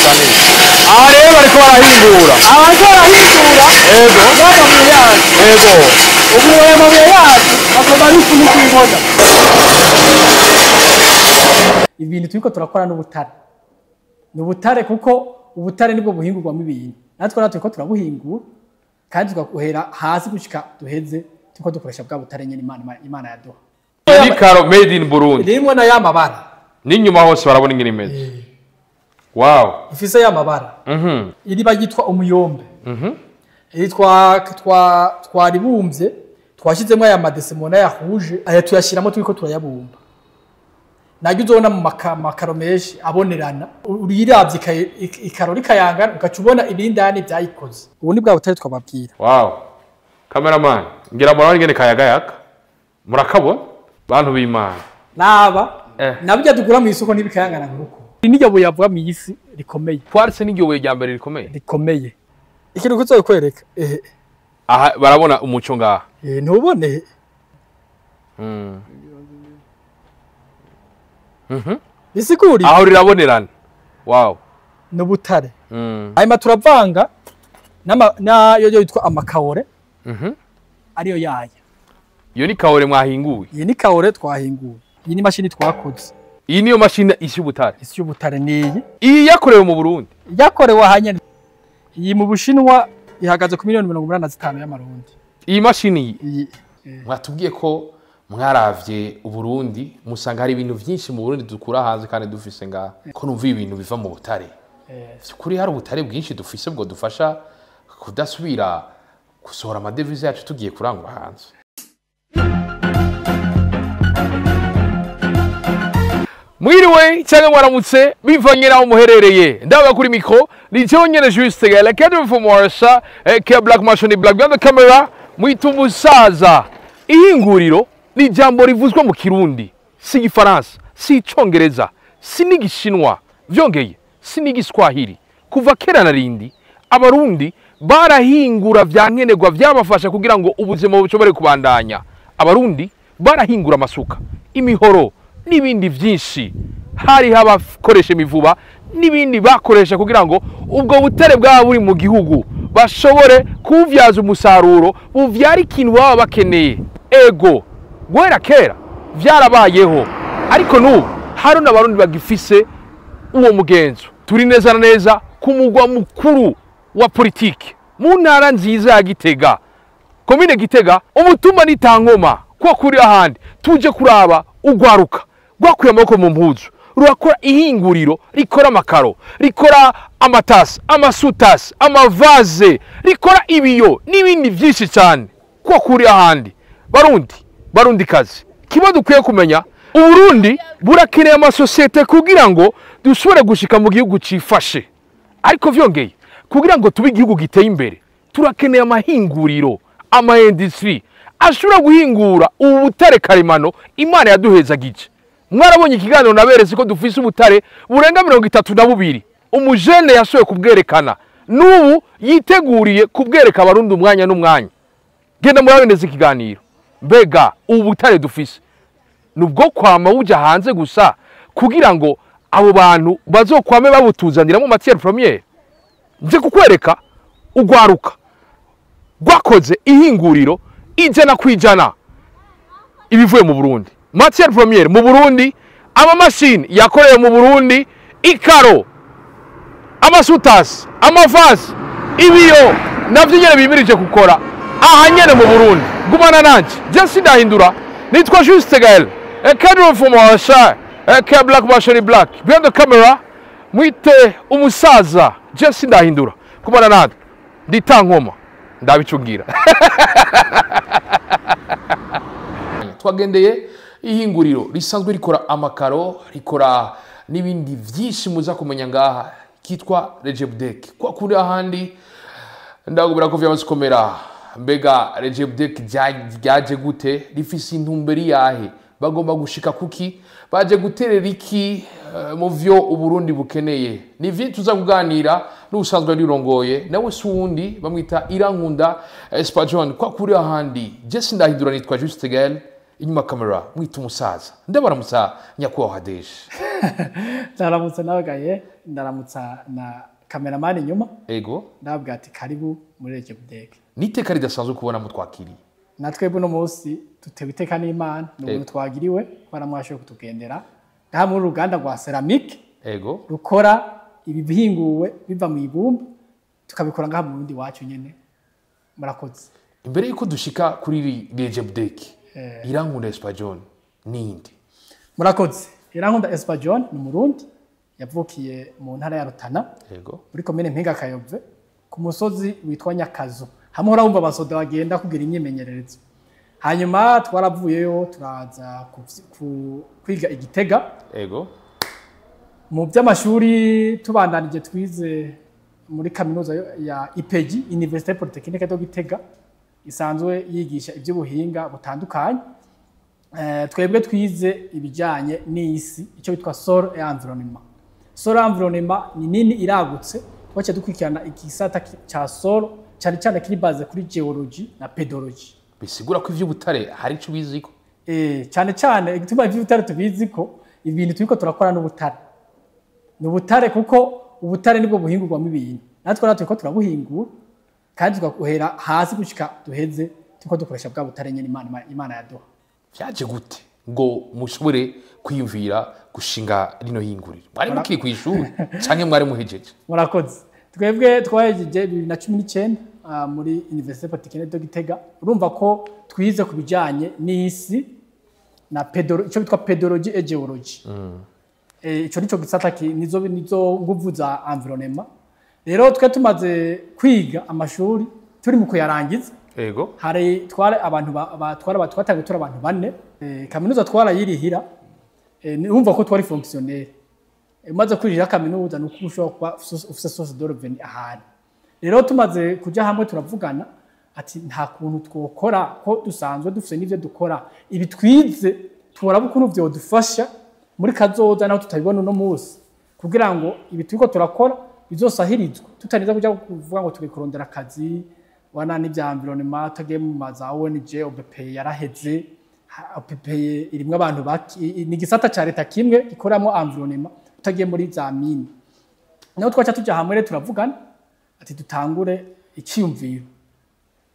Cyane. Aha rero bariko barahingura. Abariko barahingura. Ego. Y'amabuye yacu. Ego. Ubu aya mabuye yacu agomba ari ukuntu kubibona. Ibintu turiko turakora n'ubutare. Ni ubutare kuko ubutare nibwo buhingurwamo ibintu. Natwe natwe turiko turabuhingura kandi tugakuhera hasi gushika duheze turiko dukoresha bwa butare nyene Imana yaduha. Ni karo made in Burundi. Rimwe na ya mabara. N'inyuma hose barabona ingene imeze. Wow. Ifise ya mabara. Iri bagitwa umuyombe. Iri twaribumbye twashizemo aya madesemona ya rouge aya tuyashiramo turiko turayabumba. Najya uzobona mu makaro menshi abonerana uriravye ikaro rikayangana ugaca ubona ibindani byayikoze. Ubu ni bwa butare twababwira. Wow. Cameraman, ngira murabona ingene kayagayaka. Murakabona bantu b'Imana. Naba nabyo dukura mu isoko ntibikayangana nkuko. Niryo buye avuga mu isi rikomeye. Quartz niryo buye rya mbere rikomeye. Rikomeye. Ikintu kuzokwereka. Aha barabona umuco ngaha. Ntubone. Bisiguri. Aho rirabonerana. Wow. Nubutare. Hanyuma turavanga na yo yitwa amakawore. Ariyo yaya. Iyo ni kawore mwahinguye. Iyi ni kawore twahinguye. Iyi ni mashini twakoze. Iyi niyo mashini isi ubutare. Isi ubutare niyi. Iyi yakorewe mu Burundi. Yakorewe ahanyene. Iyi mu Bushinwa ihagaze ku miliyoni 85 y'amarundi. Iyi mashini iyi. Mwatubwiye ko mwaravye Uburundi musanga hari ibintu vyinshi mu Burundi dukura hanze kandi dufise ngaha. Ko numva ibintu biva mu butare. Kuri hari ubutare bwinshi dufise bwo dufasha kudasubira gusohora amadevize yacu tugiye kurangura hanze. Mwiriwe cyangwa mwaramutse bivanye naho muherereye. Ndaba kuri micro ni jewe nyene Juste Gaël Cadre for Morsa ke Black Machine Black behind the camera mwita umusaza. Ihinguriro ni jambo rivuzwa mu Kirundi, si Igifaransa, si Icongereza, si n'Igishinwa, vyongeye si n'Igiswahili. Kuva kera na rindi abarundi barahingura vyankenerwa vyabafasha kugira ngo ubuzima bushobore kubandanya. Abarundi barahingura amasuka, imihoro n'ibindi vyinshi. Hari habakoresha imivuba n'ibindi bakoresha kugira ngo ubwo butare bwaba buri mu gihugu bashobore kuvyaza umusaruro buvyara ikintu baba bakeneye. Ego guhera kera vyarabayeho, ariko n'ubu hari n'abarundi bagifise uwo mugenzo. Turi neza na neza ku mugwa mukuru wa politiki mu ntara nziza ya Gitega, komine Gitega, umutumba ni Tankoma. Kwa kuri ahandi tuje kuraba ugwaruka rwakuye amaboko mu mpuzu rurakora ihinguriro rikora amakaro, rikora amatasi, amasutasi, amavaze, rikora ibiyo n'ibindi vyinshi cyane. Kwa kuri ahandi Barundi, Barundi kazi, kimwe dukwiye kumenya, Uburundi burakeneye amasosiyete kugira ngo dushobore gushika mu gihugu cifashe. Ariko vyongeye kugira ngo tube igihugu giteye imbere turakeneye amahinguriro, ama industry ashobora guhingura ubu butare karemano Imana yaduhezagije. Mwarabonye ikiganiro naberetse ko dufise ubutare burenga 32. Umujene yashoboye kubwerekana, n'ubu yiteguriye kubwereka abarundi umwanya n'umwanya. Genda muraboneza ikiganiro. Mbega ubu butare dufise nubwo kwama buja hanze gusa kugira ngo abo bantu bazokwame babutuzanira mu matière première. Nje kukwereka ugwaruka gwakoze ihinguriro 100% ibivuye mu Burundi. Matière première mu Burundi, ama machine yakorewe mu Burundi, ikaro, amasutas, amavaze, ibiyo navyo nyene bimirije gukora aha nyene mu Burundi. Gumana nanje, je sindahindura. Nitwa Juste Gaël, Cadre for Morsa, ke Black Machine Black behind the camera mwite umusaza. Je sindahindura. Gumana nanje, ndi Tankoma ndabicungira. Twagendeye ihinguriro risanzwe rikora amakaro, rikora n'ibindi vyinshi muza kumenya ngaha, kitwa Regebdek. Kwa kuri ahandi ndagubira ko vyamaze komera. Mbega Regebdek ryaje gute? Rifise intumbero yahe? Bagomba gushika kuki? Baje guterera iki mu vyo Uburundi bukeneye? Ni vyinshi tuza kuganira n'usanzwe rirongoye nawe si uwundi, bamwita Irankunda Espajon. Kwa kuri ahandi je sindahindura, nitwa Juste Gaël. Inyuma kamera mwita umusaza. Ndabaramutsa nyakubahwa DG. Ndaramutsa nawe Gaye, ndaramutsa na cameraman inyuma. Ego. Ndababwira ati karibu muri Regebudek. Niteka ridasanzwe kubona mutwakiriye. Natwebwe uno munsi dutewe iteka n'Imana, ni ubuntu twagiriwe kubona mwashoboye kutugendera ngaha muri ruganda rwa ceramic. Ego. Rukora ibihinguwe biva mu ibumba, tukabikora ngaha mu Burundi wacu nyene. Murakoze. Imbere yuko dushika kuri Regebudek, Irankunda Espoir John ninde? Murakoze. Irankunda Espoir John ni Umurundi yavukiye mu ntara ya Rutana. Ego. Muri komine Mpinga Kayove, ku musozi witwa Nyakazo, hamwe uhora wumva abasoda bagenda kugira imyimenyerezo. Hanyuma twaravuyeyo turaza kwiga i Gitega. Ego. Mu by'amashuri tubandanije twize muri kaminuza ya IPG, Université Polytechnique de Gitega, isanzwe yigisha iby'ubuhinga butandukanye. Twebwe twize ibijyanye n'isi, icyo bitwa sol et environnement. Sol et environnement ni nini, iragutse. Twaciye dukurikirana igisata ca sol, cyane cyane kiri basé kuri géologie na pédologie. Bisigura ko ivy'ubutare hari ico ubiziko? Cyane cyane igituma ivy'ubutare tubizi ko ibintu turiko turakora n'ubutare. Ni ubutare kuko ubutare nibwo buhingurwamo ibintu. Natwe rero turiko turabuhingura kandi tugakuhera hasi gushika duheze turiko dukoresha bwa butare nyene Imana yaduha. Vyaje gute ngo mushobore kwiyumvira gushinga rino hinguriro? Mwari mukiri kw'ishuri canke mwari muhejeje? Murakoze. Twebwe twahejeje 2019 muri Université Polytechnique de Gitega. Urumva ko twize ku bijanye n'isi na ico bitwa pédologie et géologie. Ico nico gisata nizo nguvu za environnement. Rero twe tumaze kwiga amashuri turi mu kuyarangiza. Ego. Hari twari abantu batwara twatangiye turi abantu bane. Kaminuza twarayirihira. Urumva ko twari fonctionnaire. Umaze kwirihira kaminuza nuko ushobora kuba ufise source de revenu ahantu. Rero tumaze kuja hamwe turavugana ati nta kuntu twokora ko dusanzwe dufise n'ivyo dukora, ibi twize turaba ukuntu vyodufasha muri kazoza naho tutabibona uno munsi, kugira ngo ibi turiko turakora bizosahirizwe tutarinze kuja kuvuga ngo turi kurondera akazi wana n'ivya environnement, tugiye mu maza ONG. OBP yaraheze. OBP irimwo abantu baki, ni igisata ca leta kimwe gikoramo environnement utagiye muri za mine. Naho twaca tuja hamwe rero turavugana ati dutangure icyiyumviro,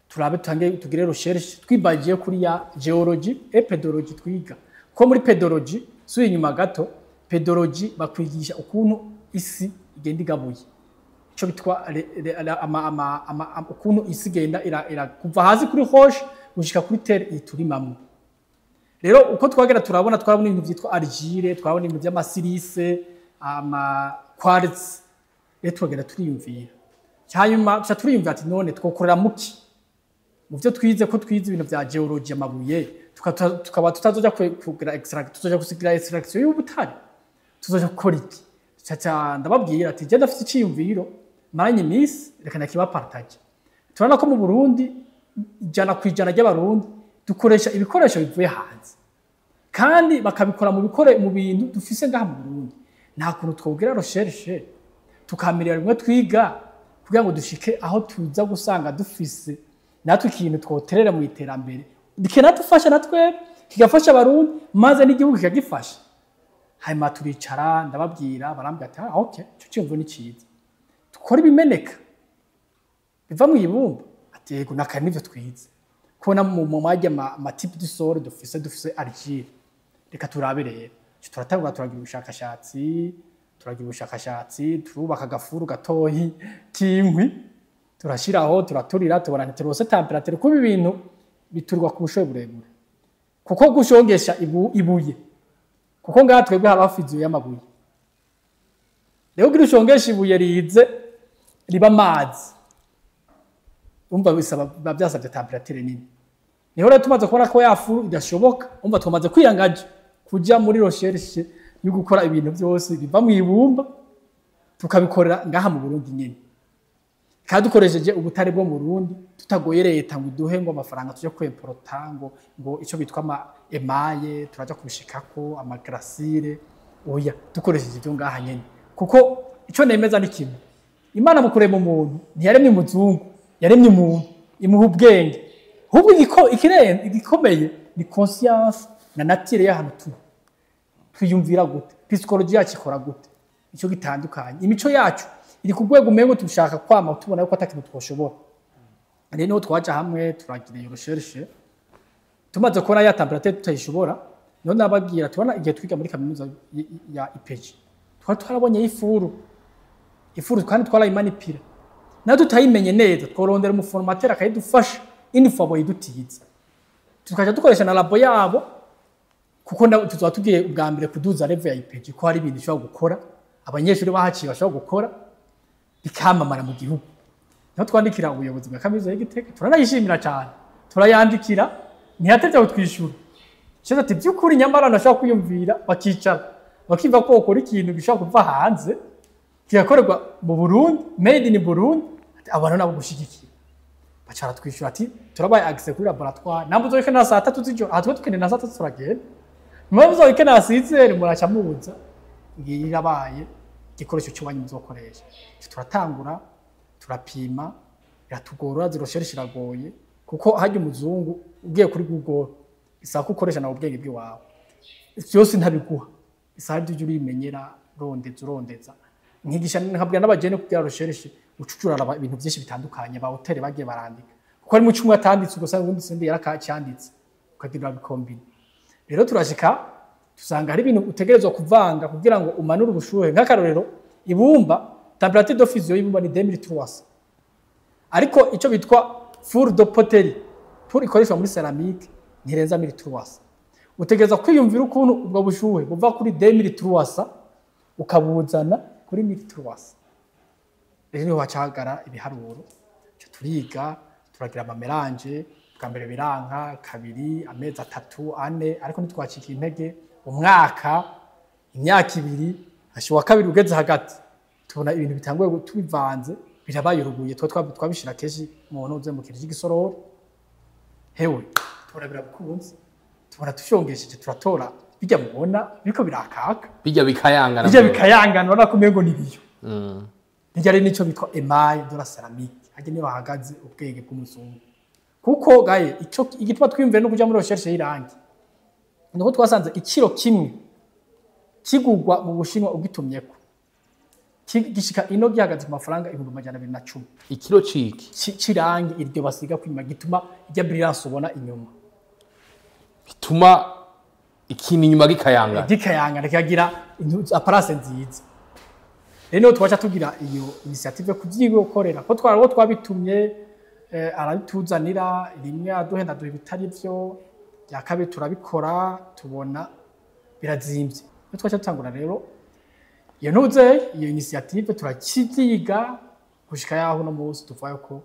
turabe tutange tugire recherche twibagiye kuri ya géologie et pédologie twiga. Ko muri pédologie, suye inyuma gato, pédologie bakwigisha ukuntu isi igenda igabuye, ico bitwa ukuntu isi igenda ira kuva hasi kuri roche gushika kuri terre iturimamwo. Rero uko twagera turabona, twarabona ibintu vyitwa argile, twabona ibintu vy'ama silice, ama quartz. Rero twagera turiyumvira, hanyuma tuca turiyumvira ati none twokorera muki mu byo twize, ko twize ibintu vya géologie, amabuye, tukaba tutazoja kugira extract, tuzoja kusigira extraction y'ubutare, tuzoja gukora iki? Caca ndababwira ati je ndafite iciyumviro maranye iminsi, reka ndakibapartage. Turabona ko mu Burundi 100% ry'Abarundi dukoresha ibikoresho bivuye hanze, kandi bakabikora mu bikore mu bintu dufise ngaha mu Burundi. Nta kuntu twogira recherche tukamirira rimwe twiga kugira ngo dushike aho tuza gusanga dufise natwe ikintu twoterera mu iterambere kikanadufasha natwe, kigafasha Abarundi, maze n'igihugu kikagifasha. Hanyuma turicara ndababwira, barambwira ati ah okay, ico cyumvo ni cyiza, dukora ibimeneka biva mu ibumba. Ati yego, nakare nivyo twize kubona mu majya ama type du sol dufise argile, reka turabe. Rero turatangura turagira ubushakashatsi, turubaka agafuru gatoyi k'inkwi, turashiraho, turaturira, tubona ntiturose température, kuba ibintu biturwa ku bushoye burebure, kuko gushongesha ibuye, kuko ngaha twebwe haba fusion y'amabuye. Rero kugira ushongeshe ibuye rize riba amazi, umva bisaba, biba byasabye température nini. Niho rero tumaze kubona ko yafu idashoboka, umva twamaze kwiyangaje kuja muri recherche yo gukora ibintu byose biva mu ibumba, tukabikorera ngaha mu Burundi nyene, kandi dukoresheje ubutare bwo mu Burundi, tutagoye leta ngo iduhe ngo amafaranga tuje kwimporta ngo ico bitwa ama émail, turaja kubishikako ama glacière. Oya, dukoresheje ibyo ngaha nyene, kuko ico nemeza ni kimwe: Imana mu kurema umuntu ntiyaremye umuzungu, yaremye umuntu imuha ubwenge. Ahubwo igikomeye Ni conscience na nature y'ahantu tuba. Twiyumvira gute? Psychologie yacu ikora gute? Icyo gitandukanye. Imico yacu iri ku rwego umengo tushaka kwama tubona yuko atakintu twoshobora. Rero niho twaja hamwe turagira iyo recherche. Tumaze kubona ya température tutayishobora, niho nababwira tubona igihe twiga muri kaminuza ya IPG. Twari twarabonye ifuru. Ifuru kandi twarayimanipira. Nayo tutayimenye neza, tworondera umu formateur akayidufasha, une fois boyidutiza. Tukaja dukoresha na labo yabo, kuko tuzaba tugiye ubwa mbere kuduza level ya IPG, ko hari ibintu ishobora gukora, abanyeshuri bahaciye bashobora gukora, bikamamara mu gihugu. Niho twandikira ubuyobozi bwa kaminuza y'Igitega, turanayishimira cyane. Turayandikira, ntihatevye kutwishura. Cyo ati by'ukuri nyamara nashaka kwiyumvira bakicara, bakimva ko ukora ikintu gishobora kuva hanze, kigakorerwa mu Burundi, made in Burundi, ati abantu nabo gushigikira. Bacara twishura ati turabaye accès kuri laboratoire, namwe uzoyikenera saa 3 z'ijoro, aha twe dukeneye na saa 3 turagenda. Mwe muzoyikenera 6h muraca muza. Ngiyi irabaye igikoresho cy'uwanyu muzokoresha. Turatangura, turapima, biratugora, recherche iragoye, kuko harya umuzungu ugiye kuri Google bisaba ko ukoresha nawe ubwenge bw'iwawe. Byose ntabiguha. Bisaba ibyo urimenyera, urondeza, urondeza. Nkigisha nkabwira n'abajene kugira recherche, ucucura ibintu byinshi bitandukanye ba hôtel bagiye barandika. Kuko ari mu cumwe atanditse ugasanga ubundi sindi yarakacyanditse, ukagira bikombine. Rero turashika tusanga hari ibintu utegerezwa kuvanga kugira ngo umanure ubushuhe. Nk'akarorero, ibumba, température de fusion y'ibumba ni 2300. Ariko icyo bitwa four de poterie, four ikoreshwa muri céramique ntirenza 1300. Utegereza kwiyumvira ukuntu ubwo bushuhe buva kuri 2300 ukabuzana kuri 1300. Rero niho hacagara ibiharuro. Cyo turiga, turagira ama mélange, bwa mbere biranka, kabiri, amezi 3, 4, ariko ntitwacika intege, umwaka, imyaka 2, ashiwa kabiri ugeze hagati. Tubona ibintu bitanguye tubivanze, birabayuruguye, twa twabishira keshi mu ntuze mu kintu cy'igisororo. Hewe, tubona birakunze. Tubona tushongesheje turatora bijya mubona biko birakaka. Bijya bikayangana. Bijya bikayangana, urabona ko umengo ni biyo. Bijya ari nico bitwa émail de la céramique. Hajye niba hahagaze ubwenge bw'umuzungu. Kuko gaye ico igituma twiyumviye no kuja muri recherche y'irangi. Nuko twasanze ikiro kimwe kigugwa mu Bushinwa ugitumyeko. Gishika ino gihagaze ku mafaranga 210,000. Ikiro ciki Cirangi iryo basiga kwima gituma ijya brillance ubona inyuma. Bituma ikintu inyuma gikayangana. Gikayangana kikagira apparence nziza. Rero twaca tugira iyo initiative kuvyigokorera ko twaraho twabitumye, arabituzanira rimwe aduhenda duhe bitari byo, ya kabiri turabikora tubona birazimvye. Twaca tutangura rero iyo ntuze iyo initiative turakivyiga gushika yaho no munsi tuvayo ko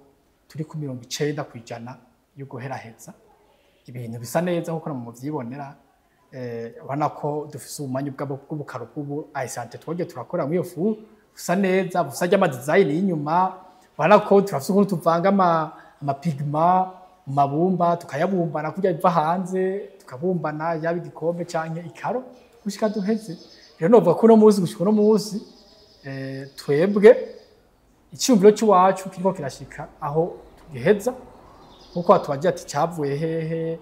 turi ku 90% yo guheraheza ibintu bisa neza nkuko namwe muvyibonera. Ubona ko dufise ubumanyi bw'ubukaro bw'ubu aisante twagiye turakora muri iyo fu busa neza, busa ry'ama design y'inyuma. Ubona ko turafise ukuntu tuvanga ama pigment mu mabumba tukayabumbana kurya biva hanze, tukabumbana yaba igikombe canke ikaro gushika duheze. Rero novuga ko uno munsi gushika uno munsi, twebwe icyumviro cy'iwacu kiriko kirashika aho tugiheza, nkuko batubagira ati cyavuye hehe,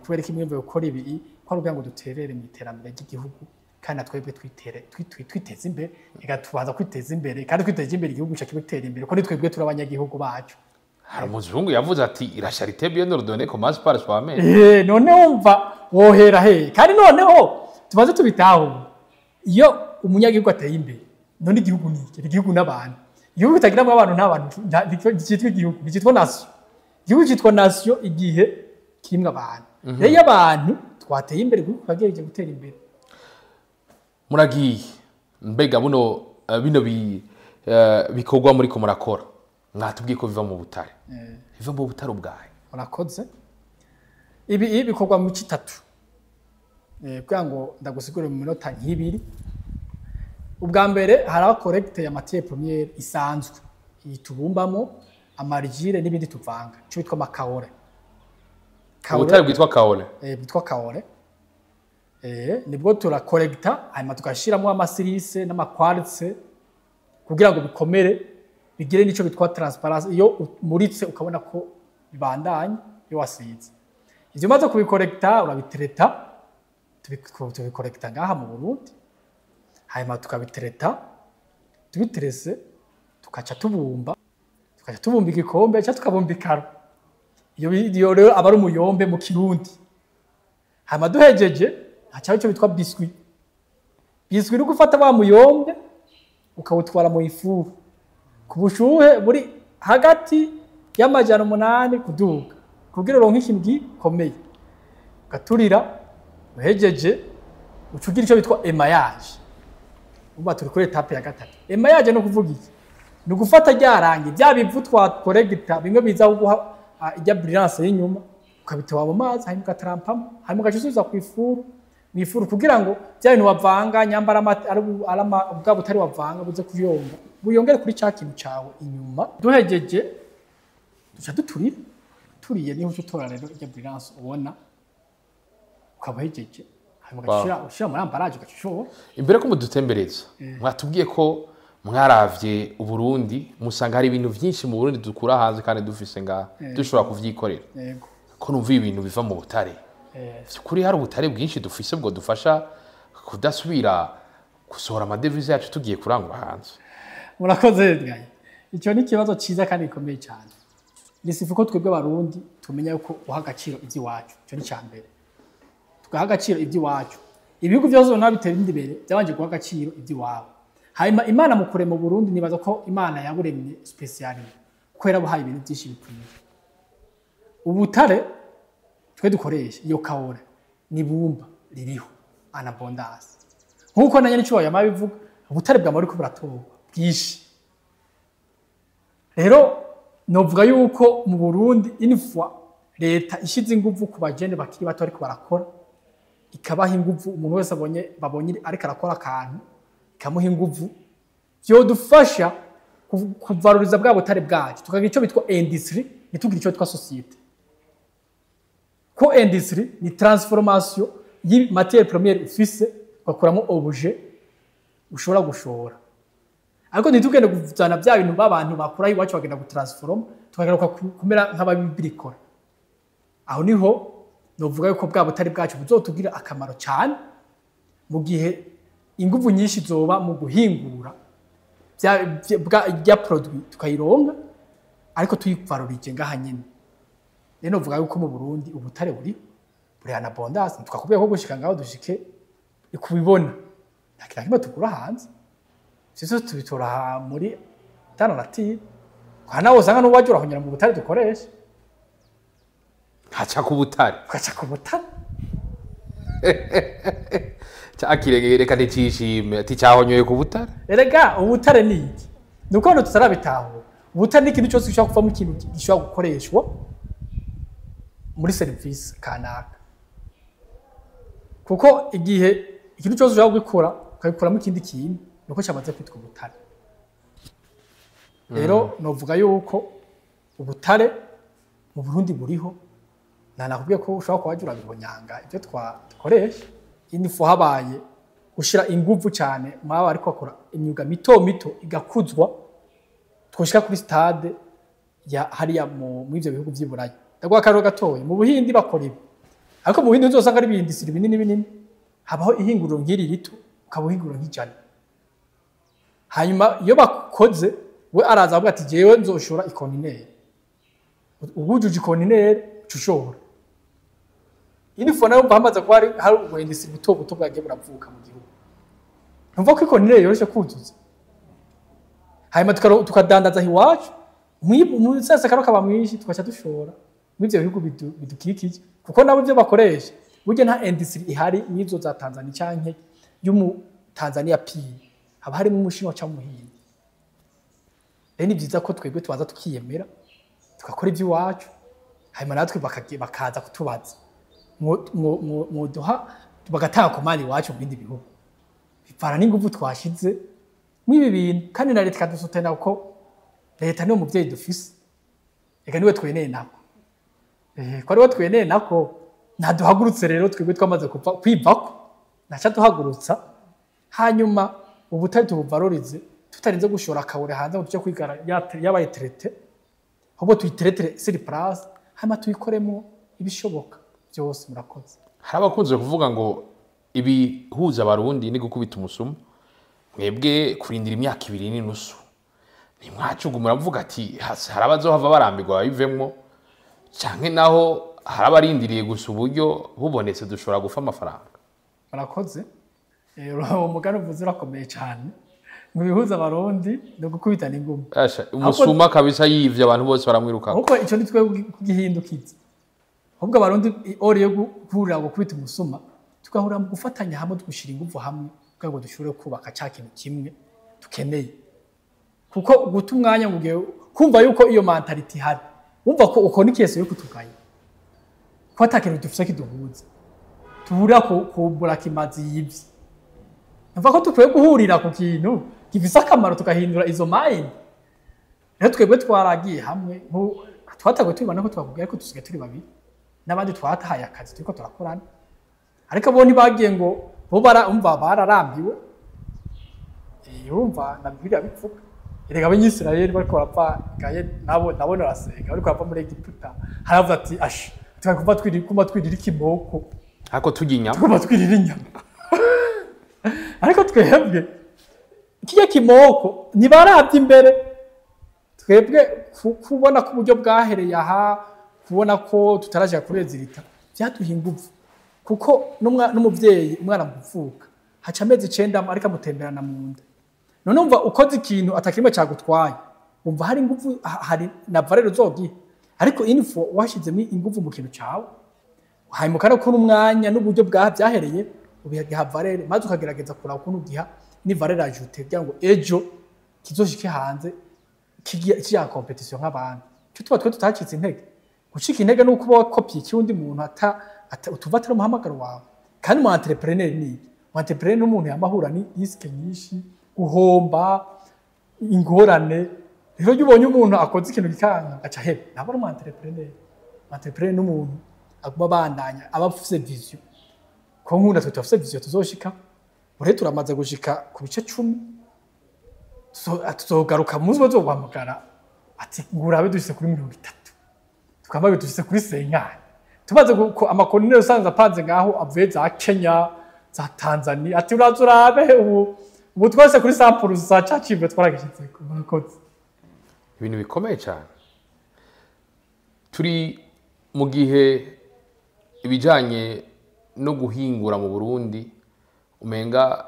kubera ko imwumviro gukora ibi ko ari ukugira ngo duterere mu iterambere ry'igihugu, kandi natwebwe twiteze imbere, reka tubanza kwiteza imbere, kandi twiteze imbere igihugu cyacu gitera imbere, ko ni twebwe turi abanyagihugu bacu. Hari umuzungu yavuze ati la charité bien ordonnée commence par soi-même. None wumva wohera he? Kandi noneho tubaze tubitaho, iyo umunyagihugu ateye imbere, none igihugu ni iki? Igihugu n'abantu. Igihugu kitagiramwo abantu nta bantu, nticitwa igihugu, nticitwa nation. Igihugu citwa nation igihe kirimwo abantu. Rero iyo abantu twateye imbere, igihugu kagejeje gutera imbere. Muragiye mbega buno bino bikorwa muri ko murakora, mwatubwiye ko biva mu butare. Biva mu butare ubwahe? Murakoze. Ibi bikorwa mu kitatu. Kugira ngo ndagusigure mu minota nk'ibiri. Ubwa mbere hari collecte ya matière première isanzwe itubumbamo ama argile n'ibindi tuvanga, cyo bitwa ama kaolin. Ubutare bwitwa kaolin. Bwitwa kaolin. Nibwo turakolekta hanyuma tugashiramo ama silice n'ama quartz kugira ngo bikomere, bigire nico bitwa transparence. Iyo umuritse ukabona ko bibandanye iyo wasize. Ivyo umaze kubikorekta, urabitereta, tubikorekta ngaha mu Burundi, hanyuma tukabitereta, tubiterese, tukaca tubumba, tukaca tubumba igikombe cyangwa tukabumba ikaro. Iyo rero aba ari umuyombe mu Kirundi. Hanyuma duhejeje, hacaho icyo bitwa biscuit. Biscuit ni gufata wa muyombe ukawutwara mu ifuru ku bushuhe buri hagati y'800 kuduga, kugira uronke ikintu gikomeye, ugaturira. Uhejeje, uca ugira icyo bitwa émaillage. Ubu turi kuri étape ya gatatu. Émaillage no kuvuga iki? Ni ugufata rya rangi, bya bivu twakoregita, bimwe biza guha ijya brillance y'inyuma, ukabitoba mu mazi, hanyuma ugatarampamo, hanyuma ugaca usubiza ku ifuru, mu ifuru, kugira ngo bya bintu wavanga nyambara ari bwa butari wavanga buze kuyonga, buyongere kuri ca kintu cawe inyuma. Duhejeje, duca duturira. Turiye niho uca utora rero ijya brillance ubona, ukaba uhejeje, hanyuma ugaca ushira muri emballage, ugaca ushora. Imbere ko mudutembereza, mwatubwiye ko mwaravye Uburundi, musanga hari ibintu vyinshi mu Burundi dukura hanze kandi dufise ngaha dushobora kuvyikorera. Yego. Ko numva ibintu biva mu butare, kuri hari ubutare bwinshi dufise bwo dufasha kudasubira gusohora amadevize yacu tugiye kurangura hanze? Murakoze Edgar. Icyo ni ikibazo cyiza kandi gikomeye cyane. Nisifu ko twebwe Abarundi tumenya yuko uha agaciro iby'iwacu. Icyo ni icya mbere. Tugaha agaciro iby'iwacu. Ibihugu byose ubona bitera imbere byabanje guha agaciro iby'iwabo. Hanyuma Imana mu kurema Burundi, nibaza ko Imana yaburemye spécial, kuko yarabuhaye ibintu byinshi bikwiye. Ubutare twe dukoresha, iyo kaolin, ni bumba ririho en abondance. Nkuko na nyene yama bivuga, ubutare bwa buriko buratorwa bwinshi. Rero novuga yuko mu Burundi, une fois leta ishize inguvu ku bajene bakiri bato ariko barakora, ikabaha inguvu, umuntu wese abonye babonye ariko arakora akantu ikamuha inguvu, vyodufasha kuvaloriza bwa butare bwacu, tukagira ico bitwa industrie, ntitugire ico bitwa société. Ko industrie ni transformation y'i matière première ufise, ugakuramo objet ushobora gushora. Ariko ntitugende kuzana bya bintu b'abantu bakura iwacu bagenda gutransforma, tukagaruka kumera nk'ababirikora. Aho niho novuga yuko bwa butare bwacu buzotugira akamaro cyane, mu gihe inguvu nyinshi zoba mu guhingura bya produit, tukayironka ariko tuyivalorije ngaha nyene. Rero novuga yuko mu Burundi ubutare buri en abondance. Tukakubwiye ko gushika ngaho dushike kubibona, nta kintu na kimwe tugura hanze. Sisi tubitora muri tano native, kwa nawe usanga n'uwaje urahonyera mu butare dukoresha. Haca ku butare. Ugaca ku butare. Cakirenge reka nticishime ati cyahonyoye ku butare. Erega ubutare ni iki? Ni uko hano tutarabitahura. Ubutare ni ikintu cyose gishobora kuvamo ikintu gishobora gukoreshwa muri serivisi kanaka, kuko igihe ikintu cyose ushobora gukora ukabikuramo ikindi kintu, nuko cyamaze kwitwa ubutare. Rero novuga yuko ubutare mu Burundi buriho. Nanakubwiye ko ushobora kuba wagira urabihonyanga ibyo dukoresha. Inifu habaye gushira inguvu cyane mwaba ariko bakora imyuga mito mito igakuzwa, twoshika kuri stade ya hariya mu ivyo bihugu vy'i Burayi. Ndaguha akarorero gatoya: mu Buhindi bakora ibi, ariko mu Buhindi uzosanga ari ibindisiri binini binini. Habaho ihinguriro nk'iri rito, ukaba uhinguriro nk'ijana. Hanyuma iyo bakoze, we araza avuga ati: "Jewe nzoshora ikontineri." Ubujuje ikontineri, uca ushora. Inifu nayo hamaze kuba hari ubuhindisi buto buto bwagiye buravuka mu gihugu. Ntumva ko ikontineri yoroshe kuzuza, hanyuma tukadandaza iwacu, umusesekaro kaba mwinshi, tugaca dushora muri ivyo bihugu bidukikije, kuko nabo ivyo bakoresha burya nta industry ihari n'izo za Tanzania canke y'umu Tanzania pire, haba harimo Umushinwa canke Umuhindi. Rero ni byiza ko twebwe tubanza tukiyemera, tugakora iby'iwacu, hanyuma natwe bakaza kutubaza mwoduha, bagatanga commande iwacu mu bindi bihugu, bivana n'inguvu twashize mw'ibi bintu. Kandi na leta ikadusutena, kuko leta niyo muvyeyi dufise. Eka niwe tweneye nako, ko ariwe tweneye nako ntaduhagurutse. Rero twebwe twamaze kuva kwivako, naca duhagurutsa, hanyuma ubutare tubuvalorize tutarinze gushora akabure hanze ngo tuje kwigara yabaye traité, ahubwo tuyiteretere sur place, hanyuma tuyikoremo ibishoboka. Byose murakoze. Hari abakunze kuvuga ngo ibihuza Abarundi ni gukubita umusuma. Mwebwe kurindira imyaka 2.5, ntimwacuga muravuga ati hari abazohava barambirwa babivemwo, canke naho hari abarindiriye gusa uburyo bubonetse dushobora gufa amafaranga? Murakoze. Uwo mugani uvuze urakomeye cyane, ngo ibihuza Abarundi ni ugukubitana ingumi. Asha, umusuma kabisa yivye abantu bose baramwiruka. Ahubwo icyo ni twe kugihindukiza. Ahubwo Abarundi ori yo guhurira gukubita umusuma, tugahurira mu gufatanya hamwe, tugashyira ingufu hamwe kugira ngo dushobore kubaka cya kintu kimwe dukeneye. Kuko guta umwanya ngo ugiye kumva yuko iyo mentalité ihari, wumva ko uko ni case yo kutugaya, ko ata kintu dufise kiduhuza, tuhurira ku burakimazi yivye. Numva ko dukwiye guhurira ku kintu gifise akamaro, tugahindura izo mind. Rero twebwe twaragiye hamwe, twataguye tubibona ko twakubwiye, ariko dusigaye turi babiri n'abandi twatahaye akazi turiko turakorana. Ariko bo ntibagiye ngo bo umva bararambiwe. Urumva na Bibiliya bivuga, erega Abanyisirayeli bariko barapfa gaye, nabo barasenga, bariko barapfa muri Egiputa, haravuze ati: "Asha, twari twiri kuma twirira ikimoko." Ariko turya inyama. Tugomba twirira inyama. Ariko twebwe kirya kimoko ntibaravye imbere. Twebwe kubona ko uburyo bwahereye aha, kubona ko tutaraja kuri résultat, byaduha inguvu, kuko n'umuvyeyi umwana mu kuvuka haca amezi 9 ariko amutemberana mu nda. None umva ukoze ikintu atakimwe cagutwaye, umva hari inguvu, hari na valeur uzogiha. Ariko info washizemo inguvu mu kintu cawe, hanyuma ukana umwanya n'uburyo bwa byahereye ubiha valeur, maze ukagerageza kuraba ukuntu ugiha ni valeur ajoutée kugira ngo ejo kizoshike hanze kigira compétition nk'abandi. Cyo tuba twe tutacitse intege. Gucika intege ni ukuba wakopiye icyundi muntu ata utuva atari umuhamagaro wawe. Kandi mu entrepreneur ni iki? Mu entrepreneur ni umuntu yamahura ni risque nyinshi, guhomba, ingorane. Rero iyo ubonye umuntu akoze ikintu gikanga agaca aheba, ntabwo ari umu entrepreneur. Umu entrepreneur ni umuntu aguma abandanya, aba afise vision. Ko nkunda twe turafise vision tuzoshika. Ubu turamaze gushika ku bice 10. Tuzogaruka munsi bazoguhamagara ati ngurabe dushitse kuri 30, tukaba dushitse kuri 50, tumaze ko amakontineri usanze apanze ngaho avuye za Kenya, za Tanzania, ati uraza urabe ubu twese kuri sample za cacibwe twaragishitseko. Murakoze. Ibintu bikomeye cyane. Turi mu gihe ibijyanye no guhingura mu Burundi umenga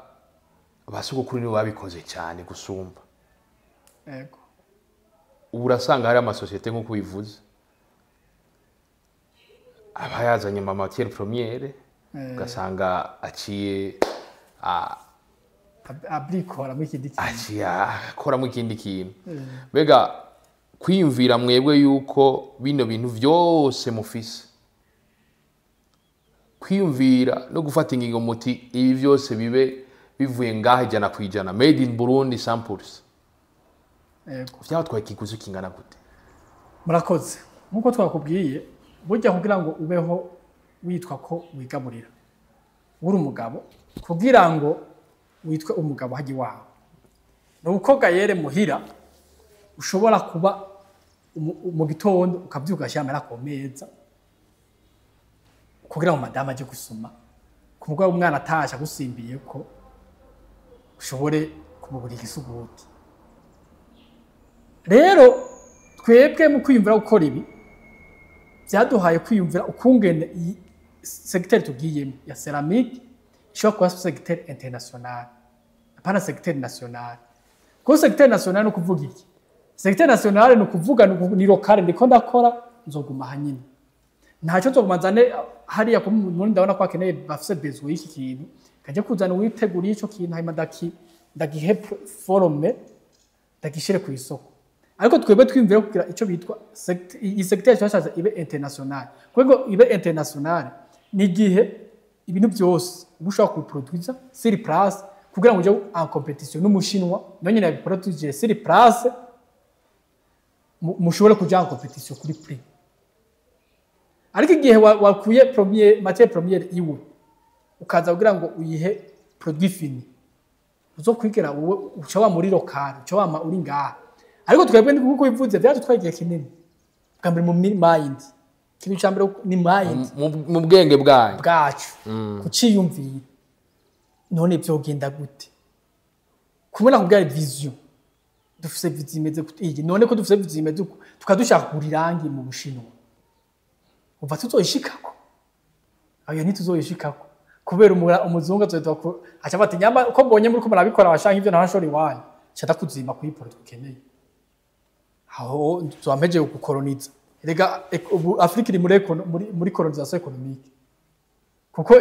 ba sogokuru nibo babikoze cyane gusumba. Ubu urasanga hari amasosiyete, nk'uko ubivuze, aba yazanye ama matière première, ugasanga aciye Abrikora muri ikindi kintu. Aciye akoramo ikindi kintu. Mbega kwiyumvira mwebwe yuko bino bintu byose mufise, kwiyumvira no gufata ingingo muti ibi byose bibe bivuye ngaha 100% made in Burundi samples, vyabatwaye ikiguzi kingana gute? Murakoze. Nk'uko twakubwiye, burya kugira ngo ubeho witwa ko wigaburira uri umugabo, kugira ngo witwe umugabo hajya iwawe, ni uko gayere muhira ushobora kuba mu gitondo ukabyuka ugashyira amahera ku meza kugira ngo madamu ajye gusoma, ku mugoroba umwana atashe agusimbiye ko ushobore kumugurira isuguti. Rero twebwe mu kwiyumvira gukora ibi, byaduhaye kwiyumvira ukungene iyi secteur tugiyemo ya céramique ishobora kuba secteur international, apana secteur national. Kuko secteur national ni ukuvuga iki? Secteur national ni ukuvuga ni local, ndiko ndakora nzoguma hanyine, ntacyo nzoguma nzane hariya ku muri ndabona ko akeneye, bafise besoin y'iki kintu, kajya kuzana uwiteguriye ico kintu, hanyuma ndagihe forme, ndagishire ku isoko. Ariko twebwe twiyumvira kugira icyo bitwa iyi secteur twashatse ibe international. Kuko ibe international ni igihe ibintu byose uba ushobora kubiproduza sur place kugira ngo uje en compétition n'Umushinwa nawe nyine yabiproduise sur place, mushobore kuja en compétition kuri prix. Ariko igihe wakuye premier matière première iwe, ukaza kugira ngo uyihe produit fini, uzokwigera wowe uca wa muri local, uca wama uri ngaha. Ariko twebwe nkuko bivuze, byadutwaye igihe kinini bwa mbere mu mind. Ikintu cya mbere ni mind Mu bwenge bwanyu. bwacu, kuciyumvira. None vyogenda gute kubona kubwira vision? Dufise vision imeze gute iyi? None ko dufise vision imeze uko, tukaba dushaka kugura irangi mu Bushinwa, umva tuzoyishikako? Ayo ntituzoyishikako, kubera umuzungu azohita aca bati: "Nyamba uko mbonye muri ko murabikora, bashaka ivyo ntashora iwanyu, nca ndakuzimba kuri produit ukeneye." Aho tuba gukoroniza. Rega ubu Afrika iri muri colonisation économique, kuko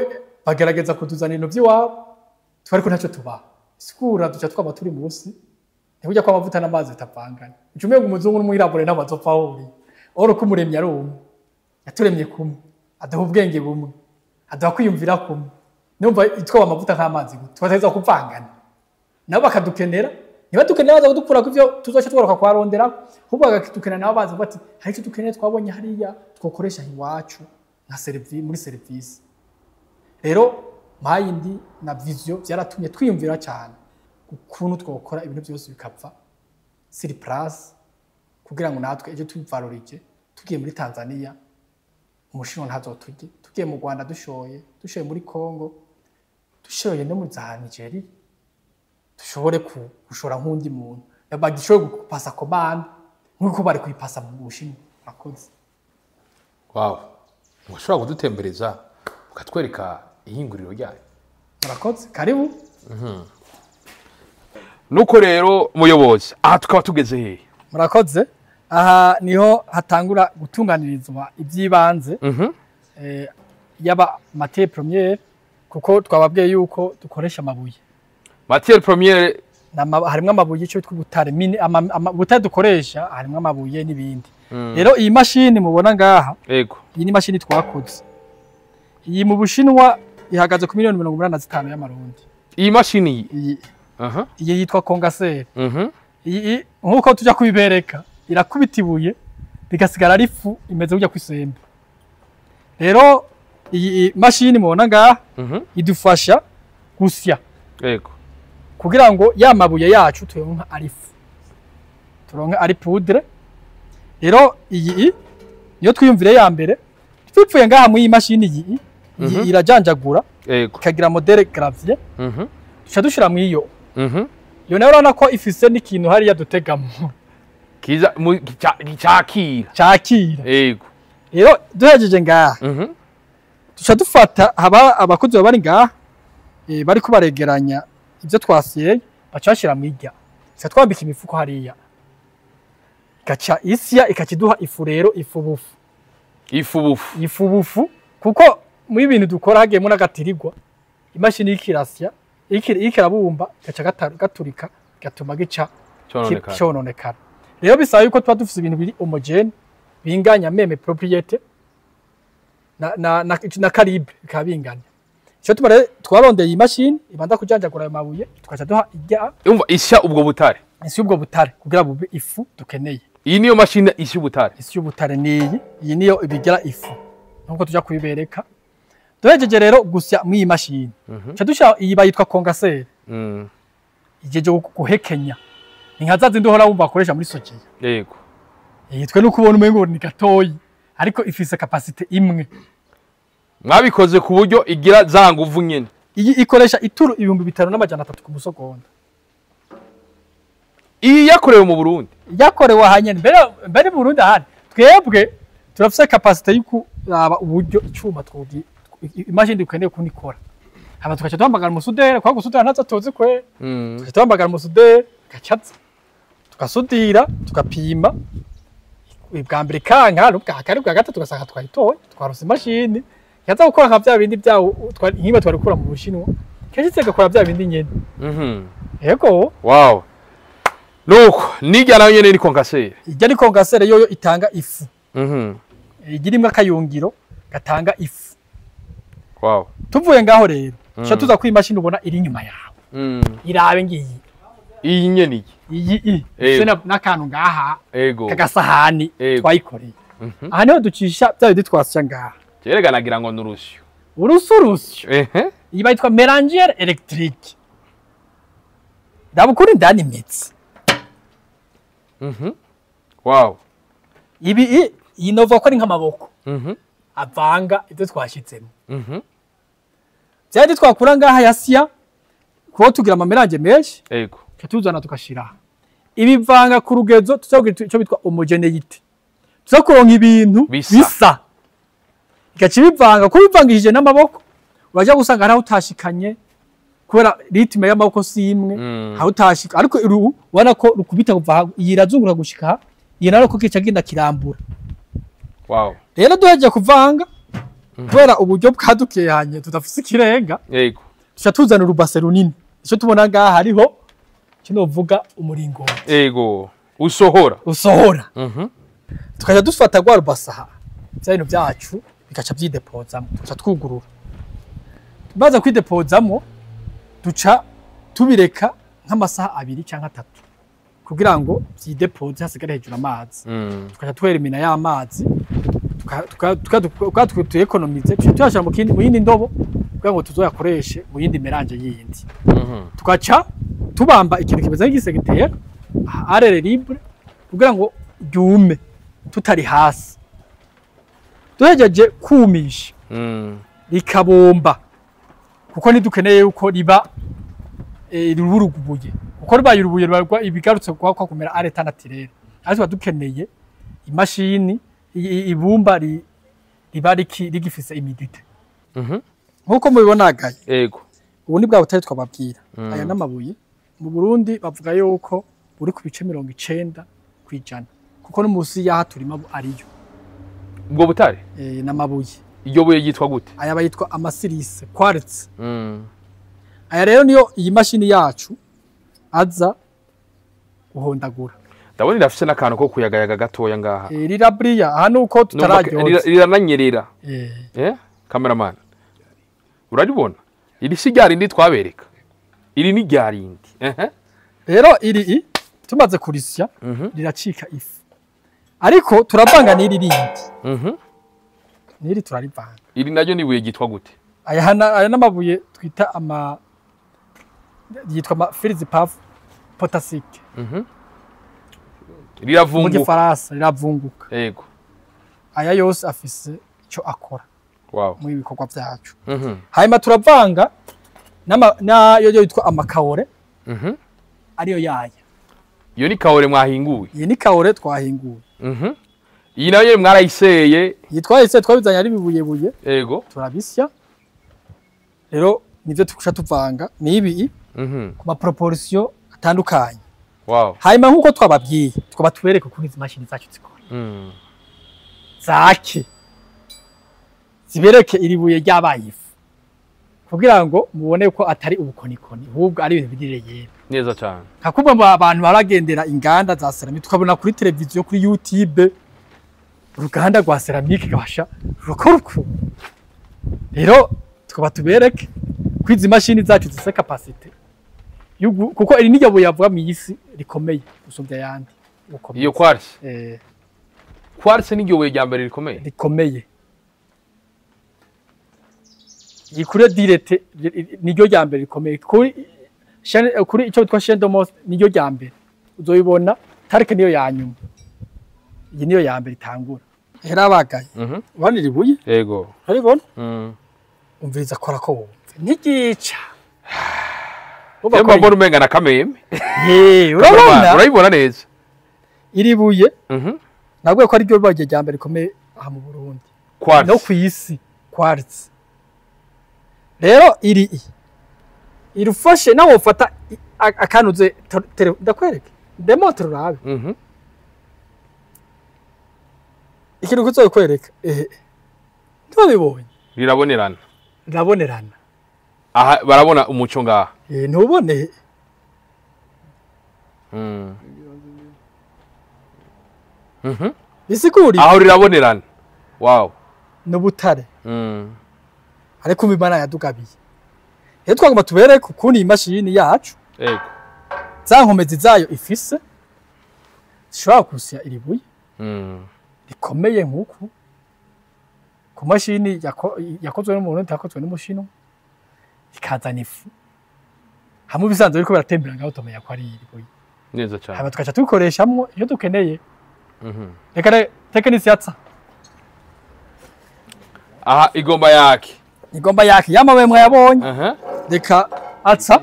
bagerageza kutuzanira ibintu by'iwabo, twe ariko ntacyo tubaha. Sikura duca twaba turi munsi. Ntibujya ko amavuta n'amazi bitavangana. Uca umenga umuzungu n'umwirabure ntabazopfa aho uri oro ko umuremyi ari umwe, yaturemye kumwe, aduha ubwenge bumwe, aduha kwiyumvira kumwe. Numva twaba amavuta nk'amazi gute? Tubateza kuvangana nabo bakadukenera. Ntibadukenera baza kudukura ku ivyo tuzoca tworoka kwarondera, ahubwo bakadukenera nabo baza bati: "Hari icyo dukeneye twabonye hariya twokoresha iwacu nka muri serivisi." Rero mind na vision byaratumye twiyumvira cyane ukuntu twokora ibintu byose bikapfa sur place, kugira ngo natwe ejo tubivalorije. Tugiye muri Tanzania, umushinwa ntazoturye. Tugiye mu Rwanda, dushoye muri Congo, dushoye no muri za Nigeria, dushobore gushora nk'undi muntu bagishoboye gupasa commande nk'uko bari kuyipasa mu Bushinwa. Murakoze. Wow, mushobora kudutembereza ukatwereka ihinguriro ryayo? Murakoze, karibu. Nuko rero muyobozi, aha tukaba tugeze hehe? Murakoze. Aha niho hatangura gutunganirizwa iby'ibanze, yaba matière première, kuko twababwiye yuko dukoresha amabuye. Matière première. Harimwo amabuye, icyo twita ubutare ubutare dukoresha, harimwo amabuye n'ibindi. Rero iyi mashini mubona ngaha, iyi ni mashini twakoze. Iyi mu Bushinwa ihagaze ku miliyoni 85 y'amarundi. Iyi mashini? Iyi. Iyi yitwa concasseur. Iyi, nkuko tujya kubibereka, irakubita ibuye rigasigara ari ifu imeze kujya kwisembe. Rero iyi mashini mubona ngaha idufasha gusya kugira ngo ya mabuye yacu turonke ari ifu, turonke ari poudre. Rero iyi niyo twiyumvire ya mbere. Tupfuye ngaha muri iyi mashini, iyi irajanjagura, ikagira modèle gravier. Duca dushira mu iyo iyo nayo, urabona ko ifise n'ikintu hariya dutegamo. Kiza cyakira. Cakira. Rero duhejeje ngaha, duca dufata haba abakozi baba bari ngaha, bariko baregeranya ivyo twasiyeye, baca bashira mwirya, duca twambika imifuko hariya, igaca isya, ikaca iduha ifu. Rero ifu bufu. Ifu bufu. Ifu bufu, kuko muri ibintu dukora hagiyemo n'agatirigwa. Imashini iriko irasya, iriko irabumba, gaca gaturika, gatuma gica Cononekara. Cononekara. Rero bisaba yuko tuba dufise ibintu biri homogène, binganya même propriété na calibre bikaba bingana. Ico tuma rero twarondeye iyi mashini ibanza kujanjagura ayo mabuye, tukaca duha irya. Umva, isya ubwo butare. Isi y'ubwo butare kugira bube ifu dukeneye. Iyi niyo mashini isya ubutare? Isi y'ubutare niyi. Iyi niyo ibigira ifu nkuko tuja kubibereka. Duhejeje rero gusya mw'iyi mashini, ca dusha iyi bayitwa concasseur. Igeje guhekenya, ni nka za zindi uhora wumva bakoresha muri sokeya. Iyi twe nuko ubona umengo ni gatoyi, ariko ifise capacité imwe. Mwabikoze ku buryo igira za nguvu nyene? Iyi ikoresha ituro 5300 ku musogonda. Iyi yakorewe mu Burundi? Yakorewe ahanyene, mbere mbere mu Burundi ahandi. Twebwe turafise capacité yo kuraba uburyo icuma twogi imashini dukeneye kunikora, hama tugaca duhamagara umu soudeur, kwa gusudira ntazo tuzi kwe. Tugaca duhamagara umu soudeur, gacaza tugasudira, tugapima bwa mbere kanka, n'ubwa kane, ubwa gatatu, tugasanga twayitoye, twarose imashini yaza gukora nka vya bindi vyawo nk'imwe twari gukura mu Bushinwa, kenshi zigakora vya bindi nyene. Yego. Wow, nuko nijya nayo nyene ni concasseur? Ijya ni concasseur, yoyo itanga ifu. Igira imwe akayungiro gatanga ifu. Tuvuye ngaho rero, tuca tuza kuri imashini ubona iri inyuma yawe. Irabe ngiyi. Iyi nyene iyi? Iyi i ifise n'akantu ngaha kagasahani. Twayikoreye aha, niho ducisha bya bindi twasya ngaha. Jerega nagira ngo nurusyo. Urusurusyo. Iyi bayitwa mélangeur électrique. Ndaba ukuri indani imitsi. Wow. Ibi iyi novuga ko ari nk'amaboko. Avanga ibyo twashitsemo. Byari twakura ngaha ya siya kuko tugira ama mélange menshi. Tuzana tukashira ibivanga ku rugezo tuzakugira icyo bitwa homogénéité, tuzakuronka ibintu Bisa. Bisa igaca ibivanga, kuko bivangishije n'amaboko uraja gusanga hari aho utashikanye kubera rythme y'amaboko si imwe. Aho utashika, ariko uru ubona ko rukubita kuva aha, iyi irazunguruka gushika aha, iyi nayo ko kica genda kirambura. Rero duhejeje kuvanga, kubera uburyo bwadukehanye tudafise ikirenga, tuca tuzana urubase runini. Icyo tubona ngaha hariho kino vuga umuringoti. Yego, usohora. Usohora. Tukaja dufata rwa rubase aha, bya bintu byacu bigaca byidepozamo, tuca twugurura. Tumaze kwidepozamo, duca tubireka nk'amasaha 2 cyangwa 3 kugira ngo byidepoze, hasigare hejuru amazi. Tukaca twerimina ya mazi, tuyekonomize, tuca tuyashira mu yindi ndobo kugira ngo tuzoyakoreshe mu yindi mélange yindi. Tugaca tubamba ikintu kimeze nk'igisegiteri à l'air libre kugira ngo ryume tutari hasi. Duhejeje kumisha, rikabomba, kuko ntidukeneye yuko riba ruburugubuye, kuko ribaye urubuye ruba ibigarutse kwa kumera à l'état naturel. Ariko tuba dukeneye imashini ibumba riba rigifise humidité. Nkuko mubibonagaye, ubu ni bwa butare twababwira. Aya n'amabuye mu Burundi bavuga yuko buri ku bice 90%, kuko no musi y'aha turima ariyo. Ubwo butare? N'amabuye. Iryo buye ryitwa gute? Aya bayitwa ama silice quartz. Aya rero niyo iyi mashini yacu aza guhondagura. Ndabona irafise n'akantu ko kuyagayaga gatoya ngaha. Rirabriya aha nuko Numva tutararyoza. Rirananyerera. Cameraman, uraribona? Iri si rya rindi twabereka, iri ni rya rindi. Ehe. Rero iri tumaze kurisya, riracika ifu, ariko turavanga n'iri rindi. N'iri turarivanga. Iri naryo ni ibuye ryitwa gute? Aya n'amabuye twita ama yitwa ama feldspar potassique mu Riravunguka. gifaransa, riravunguka. Aya yose afise icyo akora mu bikorwa byacu. Hanyuma turavanga n'ayo yitwa ama kaolin, ariyo yaya. Iyo ni kaolin mwahinguye? Iyi ni kaolin twahinguye. Iyi nayo nyene mwarayiseye? Iyi twahise twabizanye ari bibuyebuye, turabisya. Rero nivyo tukusha tuvanga nibi ku ma proportion atandukanye. Hanyuma nk'uko twababwiye, twaba tubereke ukuntu izi mashini zacu zikora, zake zibereke iri buye ryabaye ifu kugira ngo mubone ko atari ubukonikoni, ahubwo ari ibintu biri yera. Neza cyane. Nka kumwe mu abantu baragendera inganda za céramique, tukabona kuri televiziyo, kuri YouTube, uruganda rwa céramique gabasha rukora uku. Rero tukaba tubereke ko izi mashini zacu zifise capacité kuko iri niryo buye avuga mu isi rikomeye gusumbya ayandi gukomeye. Iyo quartz? Eh. Quartz ni iryo buye rya mbere rikomeye? Rikomeye. Iyi kuri dureté niryo rya mbere rikomeye kuri kuri icyo bitwa chaîne de Mohs, niryo rya mbere uzoyibona. Talc niyo ya nyuma, iyi niyo ya mbere itangura. Herabagaye, ubona iri buye? Uraribona? Umviriza, akora ko wumve ntigica. Yemba mbona umenga na kameme. Ye, urabona? Urayibona neza. Iri buye nabwo ko ari ryo buye rya mbere rikomeye aha mu Burundi Quartz. no ku isi, quartz. Rero iri irufashe nawe ufata akanuze ndakwereke, démontre, urabe. Ikintu kuzokwereka, ehe, ntubibonye? Rirabonerana. Rirabonerana. Aha barabona umuco ngaha. Ntubone? Bisiguri Aho rirabonerana, wow. N'ubutare. Ariko umva, Imana yadugabiye. Rero twagomba tubereke ukuntu iyi mashini yacu, za nkomezi zayo ifise, zishobora gusya iri buye rikomeye nk'uku ku mashini yakozwe n'umuntu, yakozwe n'umushinwa, ikazana ifu hamwe ibisanzwe biriko biratembera ngaho, utomenya ko ari iri buye. Neza cyane. Hanyuma tugaca tubikoreshamwo iyo dukeneye. Reka technicien atsa. Aha igomba yake. Igomba yake yamabuye mwayabonye. Reka atsa. Aha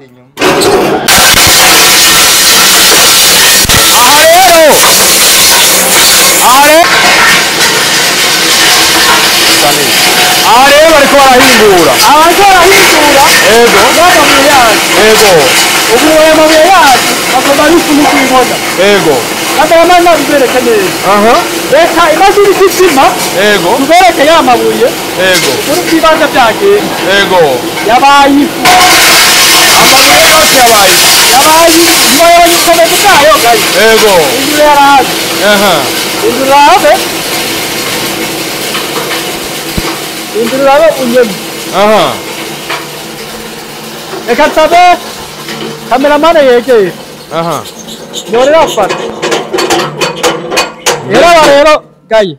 rero. Aha rero bariko barahingura. Abariko barahingura. Ego. Yamabuye yacu. Ego. Ubu aya mabuye yacu agomba ari ifu nk'uko. Ego. Kamerama nabibereke neza. Reka imashini isizima. Ego. Tubereke ya mabuye. Ego. Muri kibanza byagenda. Ego. Yabaye ifu. Amabuye yose yabaye ifu. Yabaye ifu. Mwayo yikomeza bwayo gayi. Ego. Inzu yaraje. Inzu rabe. Inzu rabe unyemi. Reka nsabe kameramani yegeye. Nyorera afata. Rero rero gayi.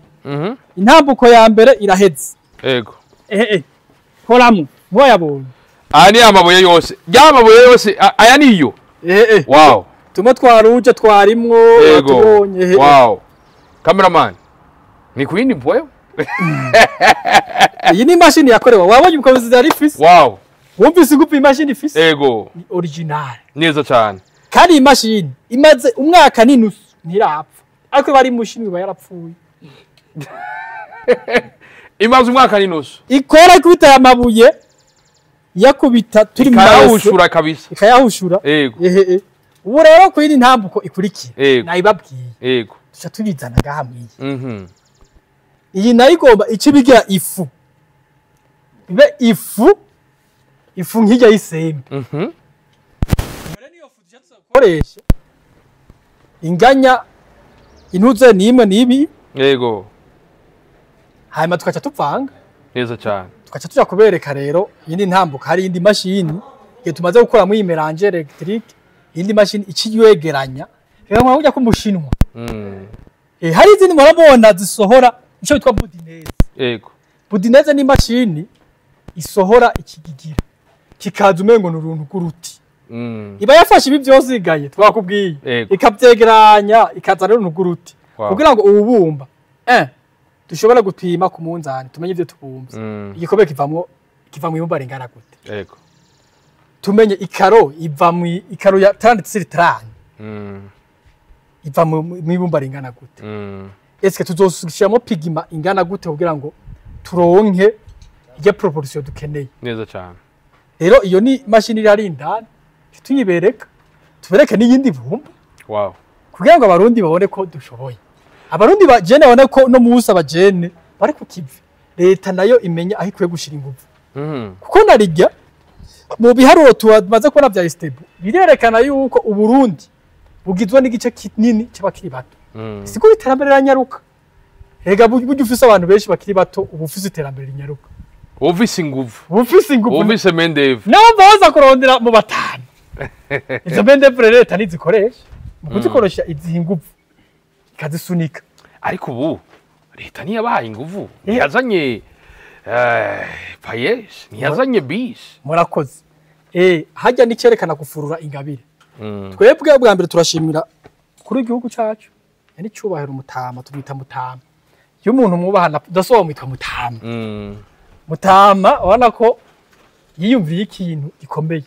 Intambuko ya mbere iraheze. Ego. Koramu ntiwayabonye. Aya ni amabuye yose. Ya mabuye yose aya niyo. Wow. Tumwe twaruje twarimwo tubonye. Wow. Cameraman. Ni kuyindi mpweyo? Iyi ni imashini yakorewe. Wabonye ubukomezi yari ifise? Wow. Wumvise ingufu imashini ifise? Ego. Ni original. Neza cyane. Kandi iyi mashini imaze umwaka n'inusu ntirapfa. Ariko bari mushinwe bayarapfuye. Imaze umwaka n'inusu. Ikora ikubita amabuye yakubita turi mu ikayahushura kabisa. Ikayahushura. Ego. Ubu rero kuri iyi ntambuko ikurikira. Ego. Nayibabwiye. Ego. Tuca tubizana ngaha mwiye. Iyi nayo igomba ikibigira ifu. Ibe ifu. Ifu nk'ijya y'isembe. Mbere niyo fu tuca tuzakoresha. Inganya intuze nimwe nibi. Yego. Hanyuma tukaca tuvanga. Neza cyane. Tukaca tuja kubereka rero iyindi ntambuko hari indi mashini igihe tumaze gukora muri mélange électrique iyindi mashini ikiyegeranya. Rero mwa ko mushinwa. Hari izindi murabona zisohora ico bitwa boudineuse. Yego. Boudineuse ni mashini isohora ikigigira kikaza umengo n'uruntu rw'uruti. Iba yafashe ibi byose igaye twakubwiye ikavyegeranya ikazana uruntu rw'uruti kugira ngo ububumba dushobora gupima ku munzani tumenye ivyo tubumvye. Igikombe kivamwo kiva mu ibumba ringana gute. Yego. Tumenye ikaro iva mu ikaro ya 30 30. Iva mu ibumba ringana gute. Eske tuzosushiramo pigma ingana gute kugira ngo turonke irya proportion dukeneye. Neza cyane. Rero iyo ni mashini iri indani tuyibereka tubereke n'iyindi bumba. Wow. Kugira ngo abarundi babone ko dushoboye. Abarundi ba jene babone ko no musa abajene bari ku kivi. Leta nayo imenya aho ikwiye gushira ingufu. Kuko narijya mu biharuro tumaze kubona bya Istebu birerekana yuko Uburundi bugizwe n'igice kinini cy'abakiri bato. Siko iterambere ranyaruka. Ega burya ufise abantu benshi bakiri bato ubu ufise iterambere rinyaruka. Ufise ingufu. Ufise ingufu. Ufise main-d'œuvre. Naho baza kurondera mu batanu. Izo main-d'œuvre leta ntizikoresha. Mu kuzikoresha iziha ingufu. Ikazisunika. Ariko ubu leta ntiyabahaye ingufu. Ntiyazanye PAEEJ, ntiyazanye BIJE. Murakoze. Hajya nicerekana gufurura ingabire. Twebwe bwa mbere turashimira kuri igihugu cacu. Yani cyubahiro mutama tumwita mutama. Iyo umuntu mwubahana dasoba mwitwa mutama. Mutama ubona ko yiyumviye ikintu gikomeye.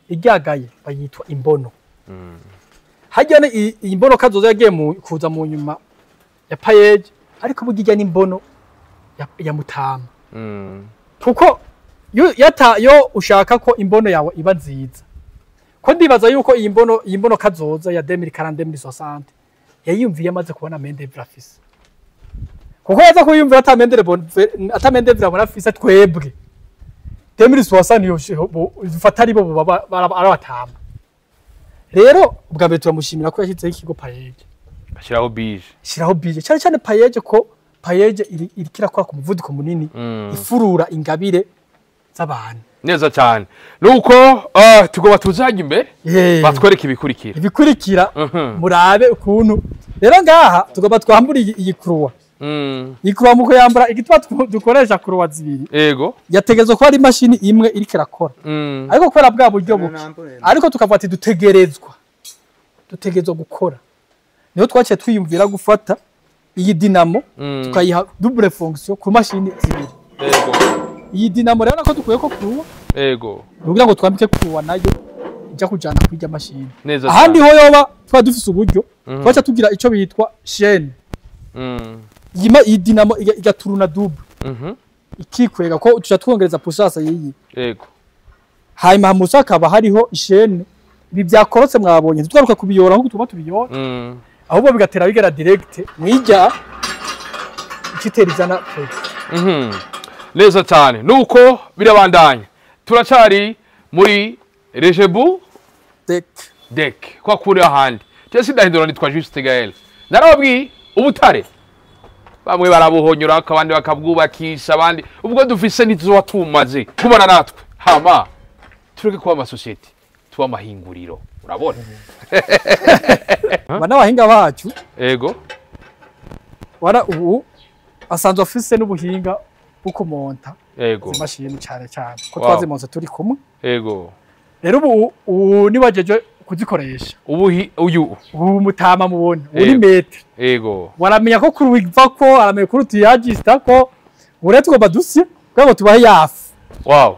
Iryagaye bayitwa imbono. Hajya iyi mbono kazoza yagiye kuza mu nyuma ya PAEEJ ariko burya n'imbono ya mutama. Kuko yo ushaka ko imbono yawe iba nziza. Ko ndibaza yuko iyi mbono kazoza ya 2040 2060 yayiyumviye amaze kubona main-d'œuvre afise. Kuko yaza kuyumvira ata main-d'œuvre abona afise twebwe. 2060 yo ufata ari bo arabatama. Rero ubwa mbere turamushimira ko yashyizeho ikigo PAEEJ. Ashiraho BIJE. Shiraho BIJE. Cyane cyane PAEEJ ko PAEEJ irikira kwa ku muvuduko munini ifurura ingabire z'abantu. Neza cyane. Nuko tugomba tuzajya imbere batwereke ibikurikira. Ibikurikira murabe ukuntu. Rero ngaha tugomba twambura iyi kuruwa. Iyi kuruwa muko yambura igitwa dukoresha kuruwa zibiri. Yego. Yategezwe ko ari imashini imwe iriko irakora. Ariko kubera bwa buryo buke. Ariko tukavuga ati dutegerezwa. Dutegerezwa gukora. Niho twaciye twiyumvira gufata iyi dynamo tukayiha double fonction ku mashini zibiri. Ego. Iyi dynamo rero nako dukuye ko courroie. Ego. Kugira ngo twambike courroie nayo ijya kujana kuri mashini. Neza. Ahandi ho yoba twa dufise uburyo twaca tugira ico bitwa chaîne. Iyi dynamo igaturuna double. Ikikwega ko tuca twongereza puissance yiyi. Ego. Hanyuma musa akaba hariho chaîne. Ibi byakorotse mwabonye ntitwaruka kubiyora nkuko tuba tubiyora. Ahubwo bigatera bigera direct mwijya ikiterizana. Neza cyane. Nuko birabandanya. Turacari muri Rejebu Dek kwa kuri ahandi. Cyese ndahindura nitwa Juste Gaël. Narababwiye ubutare. Bamwe barabuhonyura abandi bakabwubakisha abandi ubwo dufise ntizuba tumaze kubana natwe. Hama tureke kuba amasosiyete tuba amahinguriro. Urabona? Bana bahinga bacu. Ego. Wara ubu asanzwe afise n'ubuhinga bwo kumonta. Ego. Imashini cyane cyane ko twazimonze turi kumwe. Ego. Rero ubu nibajeje kuzikoresha. Uyu ubu mutama mubona uri metre. Ego. Waramenya ko kuri wiva ko aramenya kuri tuyagista ko uretse ko badusi kugira ngo tubahe yafu. Wow.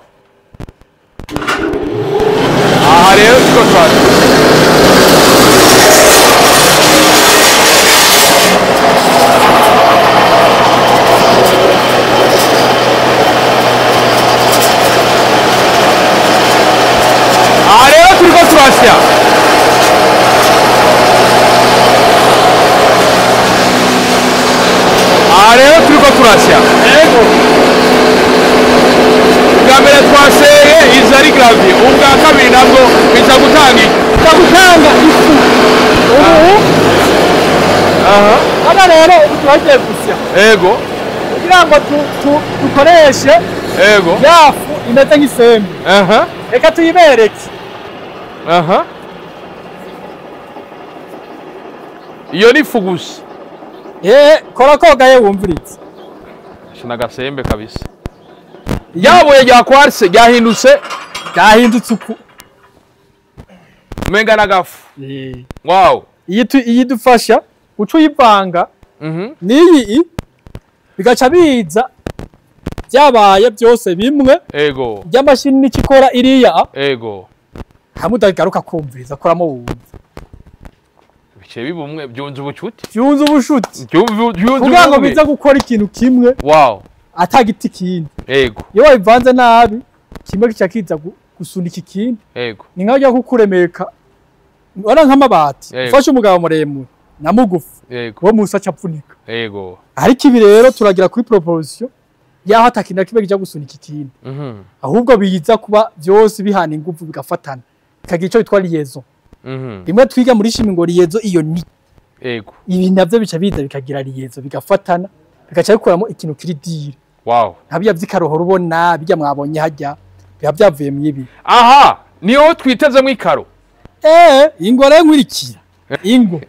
Aha rero tuko twaje. Aha rero turiko turasya. Aha rero turiko turasya. Ego. Ubwa mbere twaseye iza ari gravier, ubwa kabiri nabwo biza gutanga iki? Biza gutanga ifu. Ubu aha. Hano rero ubu twagiye gusya. Ego. Kugira ngo dukoreshe Ego. yafu imeze nk'isembe. Aha. Reka tuyibereke. Aha. Iyo ni ifu gusa. Kora kogaye wumviritse. Shinagasembe kabisa. Yabuye rya quartz ryahindutse ryahindutse uku. Umenga nagafu. Wow. Iyi dufasha uca uyivanga n'iyi bigaca biza byabaye byose bimwe. Ego. Ry'amashini n'ikikora iriya. Ego. Hamwe udagaruka kumviriza koramo wumva. Bice bibumwe byunze ubucuti. Byunze ubushuti. Kugira ngo bize gukora ikintu kimwe. Wow. Atagiti kindi. Ego. Iyo wabivanze nabi kimwe kica kiza gusunika ikindi. Ego. Ni nkaho ujya kukuremeka. Ora nk'amabati. Ufashe umugabo muremure na mugufi. Ego. Uwo musa acapfunika. Ego. Ariko ibi rero turagira kuri proposition yaho atakinda kimwe kija gusunika ikindi. Ahubwo biza kuba byose bihana ingufu bigafatana. Bikagira ico bitwa liaison. Rimwe twiga muri shimi ngo liaison iyo ni. Ego. Ibi navyo bica biza bikagira liaison bigafatana bigaca bikuramo ikintu kiri dire. Wow. Ntabya vyikarohora ubona bijya mwabonye hajya biba byavuye mu ibi. Aha, niho twiteze mu ikaro. Ingo rero nkurikira. Ingo.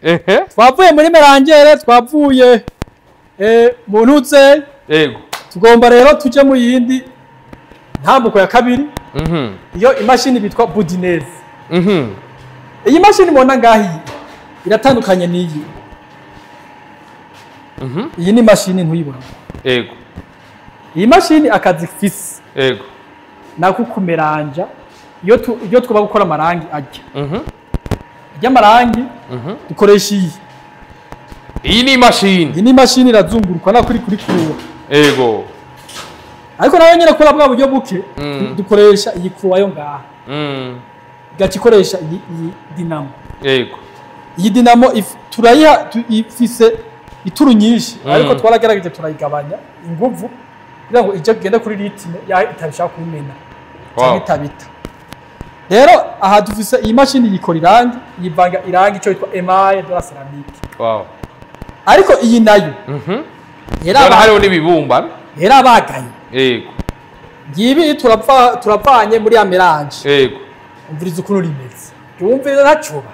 Twavuye muri merangere, twavuye mu ntutse. Ego. Tugomba rero tuje mu yindi ntambuko ya kabiri. Iyo imashini bitwa Budinez. Iyi mashini mubona ngahi iratandukanye n'iyi. Iyi ni mashini ntuyibona. Ego. Iyi mashini akazi ifise. Ego. Nako kumeranja iyo twuba gukora amarangi ajya. Ajya amarangi dukoresha iyi. Iyi ni mashini. Iyi ni mashini irazunguruka nako iri kuri kuruwa. Ego. Ariko nayo nyine kora bwa buryo buke dukoresha iyi kuruwa yo ngaha. Igaca ikoresha iyi dinamo. Ego. Iyi dinamo turayiha ifise ituru nyinshi ariko twaragerageje turayigabanya inguvu kugira ngo ije kugenda kuri ritme ya itabishaka kumena. Cyangwa itabita. Rero aha dufise iyi mashini yikora irangi, yivanga irangi ico yitwa email de la céramique. Wow. Ariko iyi nayo. Era hariho n'ibibumba. Era bagaye. Yego. Ngibi turapfanye muri ya mélange. Yego. Umviriza ukuntu rimeze. Yumviriza ntacuba.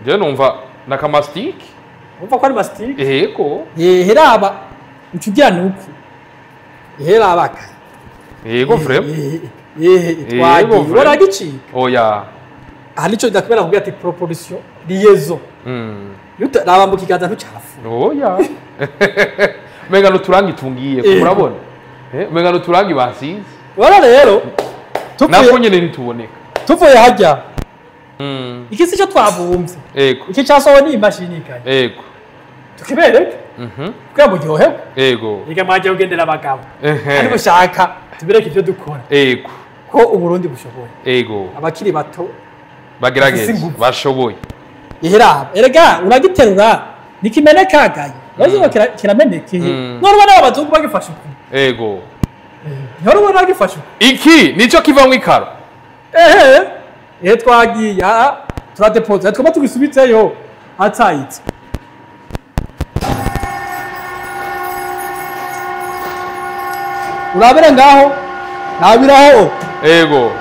Je numva na kamastic. Umva ko ari mastic? Yego. Heraba ucugira nuko. Herabaka. Yego vraiment. Twagiye uragicika. Oya. Aha nico ndakubera kubwira ati proposition liaison. Yuta raba mu kiganza ntucafu. Oya. Menga nuturangi tungiye murabona. Umenga n'uturangi basize. Wala rero nako nyene ntituboneka. Tuvuye hajya. Iki sico twabumbye. Ego. Iki cyasohowe ni imashini ikaye. Ego. Tukibereke. Kugira ngo uryoherwe. Ego. Ega mwaje kugendera abagabo. Ariko shaka tubereke ivyo dukora. Ego. Ko Uburundi bushoboye. Ego. Abakiri bato bagerageza bashoboye. Ihera, erega uragiterura nikimeneka gaye. Urazi kirameneke. None ubona abazungu bagifashe uko. Ego. None ubona bagifashe uko. Iki nico kivamwo ikaro. Ehe. Ehe twagiye turadepoza twaba tugisubitseyo atayitse. Urabere ngaho nabiraho. Ego.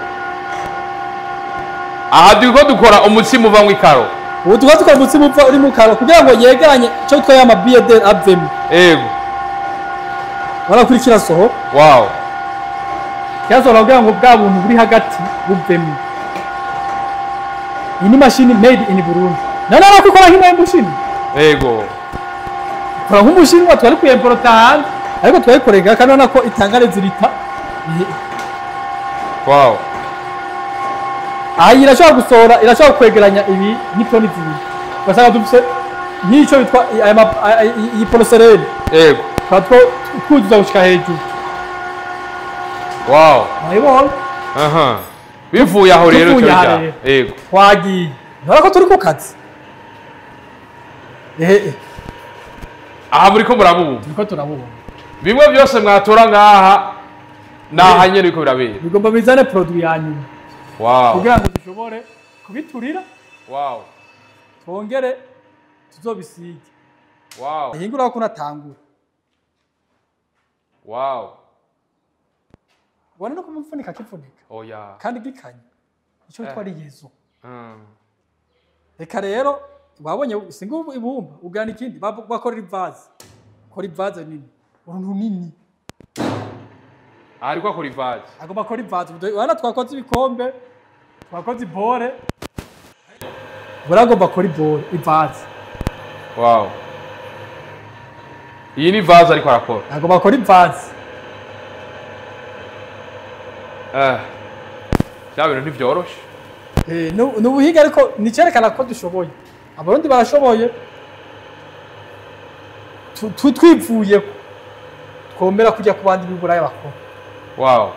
Aha turiko dukora umutsima uvamwo ikaro. Ubu tuba dukora umutsima uva uri mu karo kugira ngo yegeranye ico twaya ama BD avemo. Ego. Warakurikira soho. Wow. Kirasohora kugira ngo bwa buntu buri hagati buvemo. Iyi ni mashini made in Burundi. None ariko ikora nk'imashini. Ego. Ikora nk'umushinwa twari kuyimporta hanze ariko twayikorega kandi urabona ko itanga rezilita. Wow. Aha irashobora gusohora, irashobora kwegeranya ibi nk'itoni zibiri. Ugasanga dufise nk'ico bitwa iyi porcelaine. Ego. Tukaba twuzuza gushika hejuru. Wow. Urabibona? Aha. Bivuye aho rero Tuvuye aha cyo rero. Ego. Twagiye. Ntora ko turi ku kazi. Ehe. Aha muriko murabumva. Turiko turabumva. Bimwe byose mwatora ngaha naha nyene biriko birabera. Bigomba bizane produit ya nyuma. Wow. Kugira ngo dushobore kubiturira. Wow. Twongere tuzobisige. Wow. Ihingura ko natangura. Wow. Ubona no kumupfunika kipfunika. Oya. Kandi gikanye. Ico bitwa ari yezo. Reka rero wabonye singa ibumba ugana ikindi bakora ivaze. Kora ivaze nini. Uruntu nini. Ariko akora ivaze. Agomba akora ivaze. Wana twakoze ibikombe, twakoze ibore. Buragomba akora ibore, ivaze. Wow. Iyi ni vaze ariko arakora. Agomba akora ivaze. Bya bintu ntivyoroshe. Ni ubuhinga ariko nicerekana ko dushoboye. Abarundi barashoboye. Twivuye twomera kujya ku bandi b'Iburaya bakora. Wow.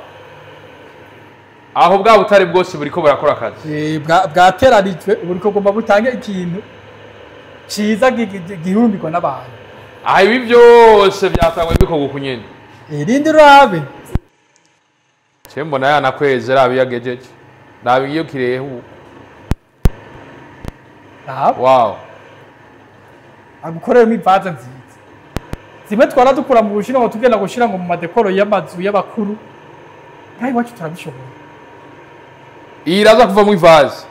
Aho bwa butare bwose buriko burakora akazi. Bwateranijwe buriko gomba butange ikintu ciza gihurumbirwa n'abantu. Aha ibi byose byatangwe bikorwa uku nyene. Irindi rabe. Ce mbona yanakweze rabe yagejeje. Rabe iyo kirehu. Rabe. Wow. Agukorera imivaze nziza. Zimwe twara dukura mu Bushinwa ngo tugenda gushira ngo mu madekoro y'amazu y'abakuru. Kandi iwacu turabishoboye. Iyi iraza kuva mu ivaze.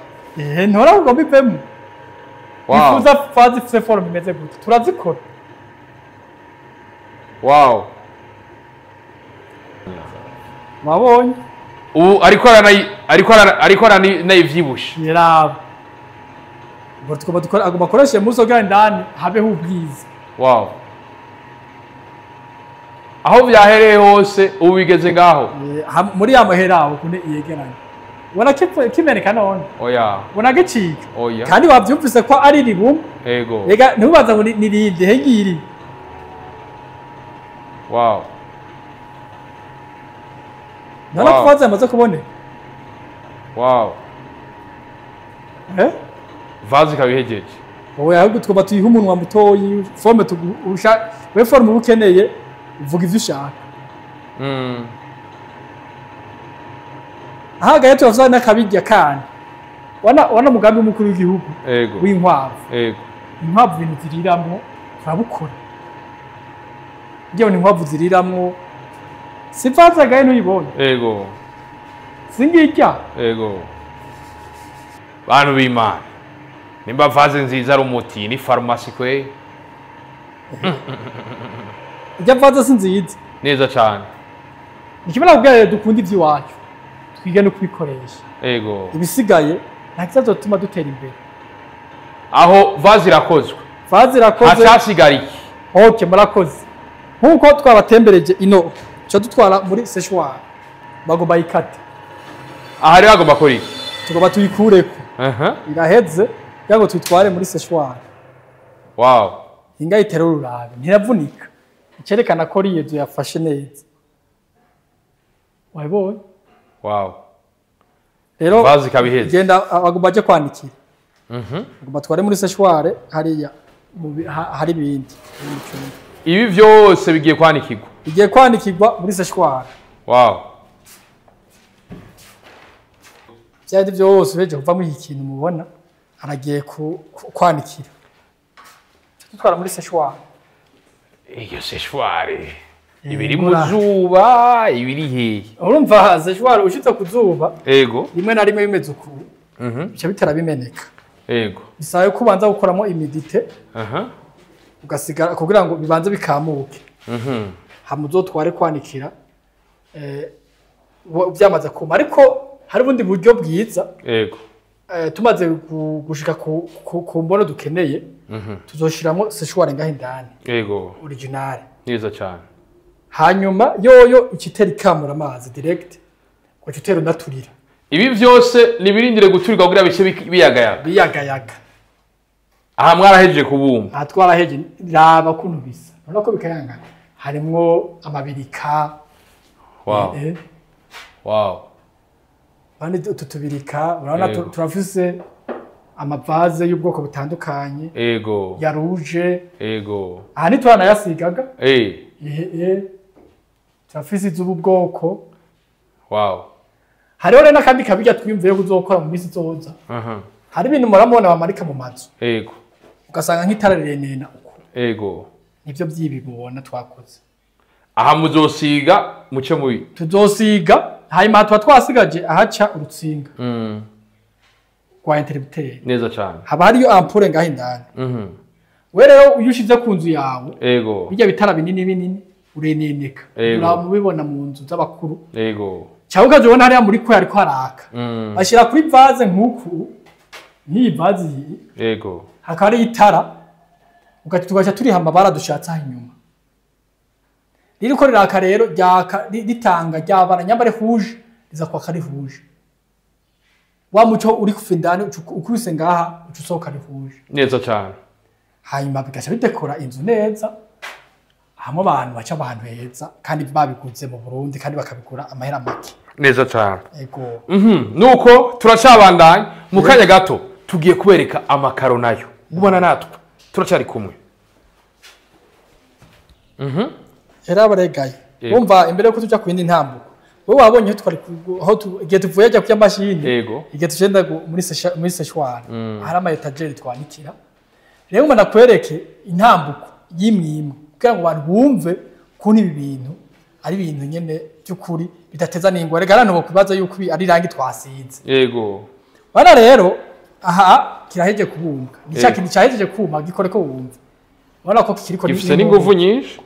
Ntora ugomba ivemo. Wow. Bifuza vaze ifise forme imeze gute. Turazikora. Wow. Wabonye? Ubu ariko aranayivyibushe. Yaraba. Ngo tugomba dukora agomba akoreshe muso kugira indani habeho ubwiza. Wow. Aho vyahereye hose ubu bigeze ngaho. Muri ya mahera aho kune iyegeranye. Ubona kimeneka none. Oya. Ubona gicika. Oya. Kandi wavyumvise ko ari ribumba. Ego. Ega ntubaza ngo ni rinde hegiri. Wow. None ko vaze amaze kuboneka. Wow. Vaze ikabihejeje. Oya ahubwo tugomba tuyihe umunwa mutoyi, forme tugusha, we forme uba ukeneye uvuga ivyo ushaka. Ahagaye turavye n'akabirya kandi. Wana mugambi w'umukuru w'igihugu w'inkwavu. Ego. Inkwavu ibintu ziriramwo turabukora. Ngiye ni inkwavu ziriramwo. Sivaza gaye ntuyibonye. Ego. Singirya. Ego. Bantu b'Imana. Nimba vaze nziza ari umuti ni farumasi kwe. Ijya vaze si nziza. Neza cyane. Nikimara kubwira dukunda ivy'iwacu. Twige no kubikoresha. Ego. Ibisigaye nta kizazotuma dutera imbere. Aho vaze irakozwe. Vaze irakozwe. Hacasigara iki? Okay, murakoze. Nkuko twabatembereje ino Tuca dutwara muri séchoir, bagomba yikate. Aha rero agomba kora iki? Tugomba tuyikureko. Iraheze kugira ngo tuyitware muri séchoir. Inga itera ururabe, ntiravunika, icyerekana ko riyezu yafashe neza. Wabibonye? Wow. Rero Vase ikaba iheze. Genda, bagomba baje kwanikira. Bagomba tware muri séchoir hariya hari ibindi biri mu cyumba. Ibi vyose bigiye kwanikirwa. Bigiye kwanikirwa muri séchoir. Byari byose beje kuvamo iki kintu mubona, aragiye kwanikira, dutwara muri séchoir. Iyo séchoir ibiri mu zuba, ibiri hehe? Urumva séchoir ushitse ku zuba, rimwe na rimwe bimeze uku, bica bitera bimeneka. Bisaba ko ubanza gukoramo humidité, ugasigara kugira ngo bibanze bikamuke, hama uzotware kwanikira byamaze kuma. Ariko hari ubundi buryo bwiza. Tumaze gushika ku mbono dukeneye, tuzoshiramo séchoir ngaho indani, originale. Neza cyane. Hanyuma yoyo ikitera ikamura amazi direct, ugaca utera unaturira. Ibi vyose nibirindire guturirwa kugira bice biyagayaga. Biyagayaga. Aha mwarahejeje kubumba. Aha twaraheje. Raba kuntu bisa, urabona ko bikayangana, harimwo amabirika. Urabona utu tubirika, urabona turafise ama vase y'ubwoko butandukanye, ya rouge. Aha ntitwanayasigaga. Turafise iz'ubu bwoko. Hariho rero n'akandi kabirya twiyumviye kuzokora mu minsi izoza. Hari ibintu muramubona bamarika mu mazu, ugasanga nk'itara rirenena uko. Nivyo by'ibi mubona twakoze. Aha muzosiga muce mubi. Tuzosiga, hanyuma tuba twasigaje ahaca urutsinga rwa interrupteur. Neza cyane. Haba hariyo ampoule ngaho indani. We rero iyo ushize ku nzu yawe, bijya bitara binini binini ureneneka. Uramubibona mu nzu z'abakuru, cyangwa ukaza ubona hariya muri kwe hariko haraka. Bashyira kuri vase nk'uku, nk'iyi vase iyi, hakaba hariyo itara, tugaca turiha amabara dushatse aho inyuma. Ririko riraka rero, ryaka ritanga ryabara nyambare rouge, riza kwaka ari rouge. Wa muco uri kuva indani ukubise ngaha, uca usohoka ari rouge. Neza cyane. Hanyuma bigaca bidekora inzu neza, hamwe abantu baca ahantu heza kandi babiguze mu Burundi, kandi bakabigura amahera make. Neza cyane. Ego. Nuko turacabandanya mu kanya gato, tugiye kubereka amakaro nayo. Ubona natwe turacyari kumwe. Yarabaregaye. Wumva, imbere yuko tuja ku yindi ntambuko, wowe wabonye aho twari aho igihe tuvuye ajya ku mashini, igihe tugenda muri séchoir, hari ama étagères twanikira. Rero ngo nakwereke intambuko y'imwe imwe kugira ngo abantu bumve ukuntu ibi bintu ari ibintu nyene by'ukuri bidateza n'ingwa. Rega abantu bokubaza yuko ibi ari irangi twasize. Bana rero, aha kiraheje kubumbwa, ni cya kintu cyahejeje kuma, gikore ko wumva, ubona ko kikiriko. Gifise n'inguvu nyinshi.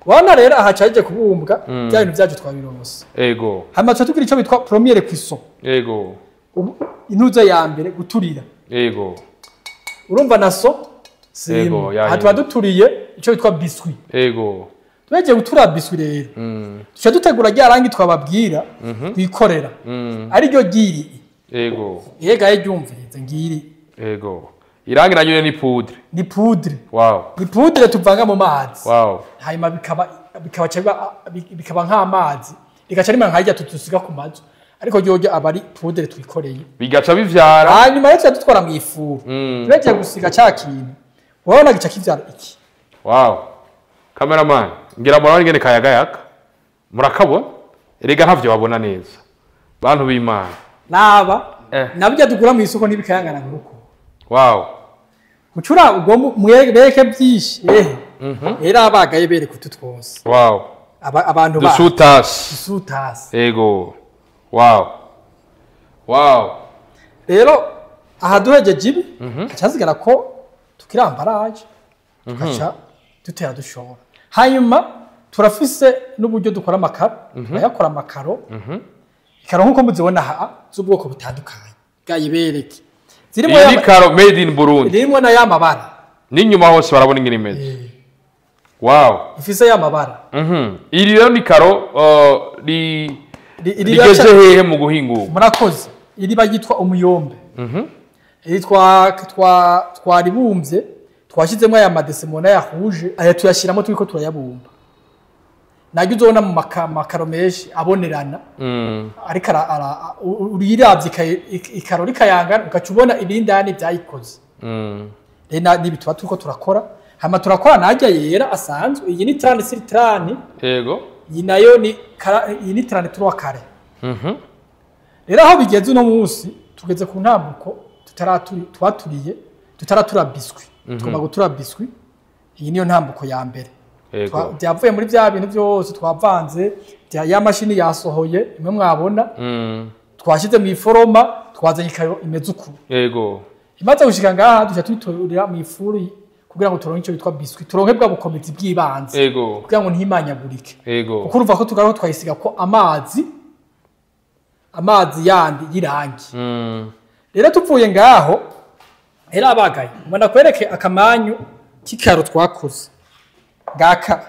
Ubona rero aha cyahejeje kubumbwa, bya bintu byacu twabironse. Hanyuma tuca tugira icyo bitwa première cuisson. Intuze ya mbere, guturira. Urumva na so Yego, ya. Aha tuba duturiye icyo bitwa biscuit. Tugiye gutura biscuit rero, tuca dutegura rya rangi twababwira twikorera, ariryo ryiri. Yega, ryumvirize, ngiri. Ego. Irangi naryo ni poudre. Ni poudre. Ni poudre tuvanga mu mazi, hanyuma bikaba nk'amazi, rigaca rimera nka rya tudusiga ku mazu, ariko ryoryo aba ari poudre twikoreye. Bigaca bivyara. Hanyuma rero tuca dutwara mu ifuru, tugiye gusiga cya kintu, urabona gica kivyara iki. Wow. Cameraman, ngira murabona ingene kayagayaka. Murakabona? Erega ntavyo babona neza. Bantu b'Imana. Naba nabyo dugura mu isoko ntibikayangana nk'uko. Gucura ubwo mwereke byinshi, ehe, era abagaye bereka utu twose. Abantu ba Dusutas. Dusutasi. Ego. Wow. Wow. Rero aha duhejeje ibi, hacasigara ko tukirambaraje, tugaca dutera dushora. Hanyuma turafise n'uburyo dukora amakaro, turayakora amakaro. Ikaro nk'uko muzibona aha z'ubwoko butandukanye, bwayibereke zirimo Iyi ni karo made in Burundi. Zirimo na ya mabara. N'inyuma hose barabona ingene imeze. Wow. Ifise ya mabara. Iri rero ni karo rigeze hehe mu guhingurwa? Murakoze. Iri bagitwa umuyombe. Iri twaribumbye, twashyizemo aya madesemona ya rouge, aya tuyashyiramo turiko turayabumba. Najya uzobona mu makaro menshi abonerana. Ariko uriravye ikaro rikayangana ugaca ubona ibindani byayikoze. Rero nibi tuba turiko turakora. Hama turakora najya yera asanzwe. Iyi ni 30 sur 30. Yego. Iyi nayo ni iyi ni 33 kare. Rero aho bigeze uno munsi tugeze ku ntambuko twaturiye tutaratura biscuit. Tugomba gutura biscuit. Iyi niyo ntambuko ya mbere. Byavuye muri bya bintu byose twavanze, ya mashini yasohoye imwe mwabona. Twashyize mu iforoma, twazanye ikaro imeze uku. Yego. Imaze gushika ngaha duca tuyiturira mu ifuru kugira ngo turonke icyo bitwa biscuit, turonke bwa bukomezi bw'ibanze. Yego. Kugira ngo ntimanyagurike. Yego. Kuko urumva ko tugaho twayisiga ko amazi yandi y'irangi. Rero tuvuye ngaho era abagaye. Mbona kwereke akamanyu k'ikaro twakoze. Ngaka.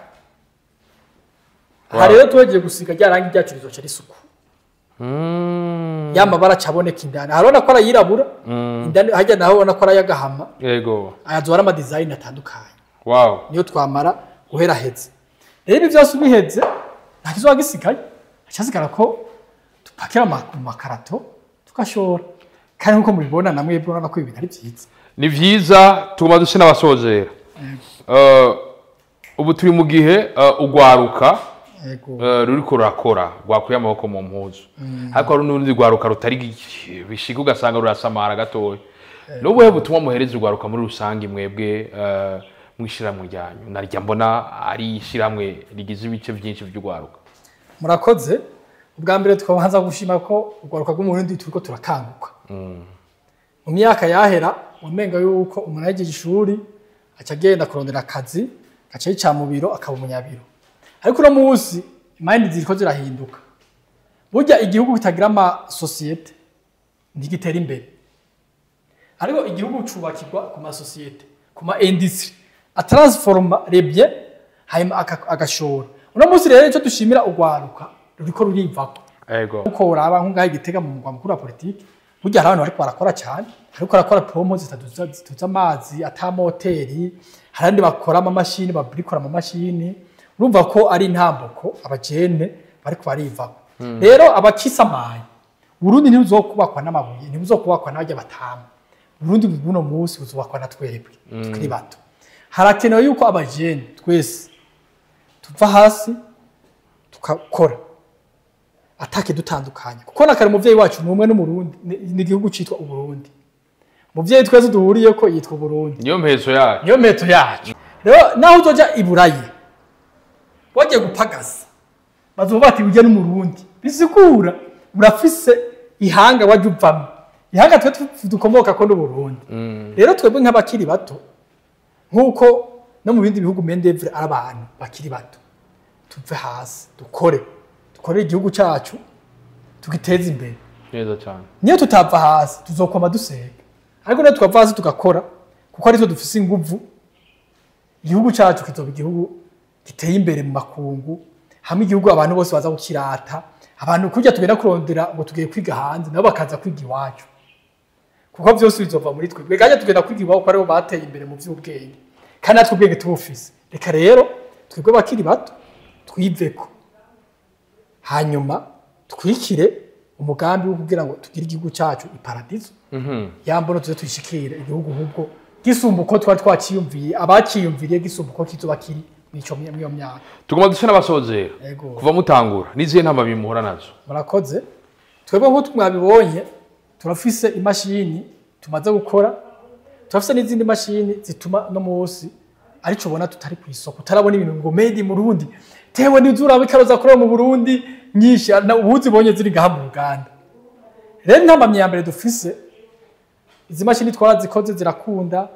Aha rero tugiye gusiga rya rangi ryacu rizoca risuku. Ya mabara caboneka indani. Harabona ko arayirabura. Indani hajya naho ubona ko arayagahama. Yego. Ayazora ama design atandukanye. Wow. Niyo twamara guhera heze. Rero ibi byose ubiheze nta kizoba gisigaye. Hacasigara ko tupakira mu makarato tugashora. Kandi nkuko mubibona namwe bwo ko ibintu ari byiza. Ni vyiza tuguma duse n'abasozera. Ubu turi mu gihe ugwaruka ruriko rurakora rwakuye amaboko mu mpuzu. Ariko hari n'urundi rwaruka rutari bishiga ugasanga rurasamara gatoya. N'ubuhe butumwa muhereza urwaruka muri rusange mwebwe mwishyiramwe ryanyu? Narya mbona ari ishyirahamwe rigize ibice byinshi by'urwaruka. Murakoze. Ubwa mbere twabanza gushima ko urwaruka rw'Umurundi turiko turakanguka. Mu myaka yahera wamenga yuko umuntu yagiye ishuri aca agenda kurondera akazi, aca yica mu biro akaba umunyabiro. Ariko uno munsi mind ziriko zirahinduka. Burya igihugu kitagira ama societe ntigitera imbere. Ariko igihugu cubakirwa ku ma societe, ku ma industry, atransforma les biens hanyuma agashora. Uno munsi rero ico dushimira urwaruka ruriko rurivako. Yego. Uko uraba nkungaye Gitega mu mugwa mukuru wa politiki, burya hari abantu bariko barakora cyane, ariko barakora promo zitaduza amazi ata moteri, hari abandi bakora ama mashini, babrikora ama mashini. Urumva ko ari intambuko abajene bariko barivako. Rero abakisamaye Burundi ntibuzokubakwa n'amabuye, ntibuzokubakwa n'abajya batama. Burundi buno munsi buzubakwa na twebwe tukiri bato. Harakenewe yuko abajene twese tuva hasi tukakora atake dutandukanye, kuko nakare umuvyeyi wacu ni umwe n'Umurundi, ni igihugu citwa Uburundi. Umuvyeyi twese duhuriye ko yitwa Uburundi. Niyo mpezo yacu. Niyo mpezo yacu. Rero naho uzoja i Burayi wagiye gupagasa bazoba bati ujya n'Umurundi, bisigura urafise ihanga waje uvamo. Ihanga twe dukomoka ko n'Uburundi. Rero twebwe nk'abakiri bato, nkuko no mu bindi bihugu mendevre ari abantu bakiri bato, tuve hasi dukore igihugu cyacu tugiteze imbere. Neza cyane. Niyo tutava hasi tuzokoma dusega, ariko niyo twava hasi tugakora, kuko ari twe dufise inguvu, igihugu cyacu kizoba igihugu giteye imbere mu makungu, hamwe igihugu abantu bose baza gukirata. Abantu kujya tugenda kurondera ngo tugiye kwiga hanze, nabo bakaza kwiga iwacu, kuko byose bizova muri twe. Kandi tugenda kwiga iwacu kuko aribo bateye imbere mu by'ubwenge, kandi natwe ubwenge tubufise. Reka rero twebwe bakiri bato twiveko, hanyuma twikire umugambi wo kugira ngo tugire igihugu cyacu iparadiso. Yambono tuze tuyishikire igihugu hubwo gisumba uko twari twaciyumviye, abaciyumviriye gisumba uko kizoba kiri mwiyo myaka. Tuguma duse n'abasozera. Kuva mutangura nizihe ntama bimuhora nazo? Murakoze. Twebwe nkuko mwabibonye turafise imashini tumaze gukora, turafise n'izindi mashini zituma no munsi arico ubona tutari ku isoko, utarabona ibintu ngo made in Burundi. Tewe nizura bikaroza kuri mu Burundi nyinshi na ubuzi bonye ziri ngaha mu Uganda. Rero intambamyi ya mbere dufise, izi mashini twarazikoze zirakunda,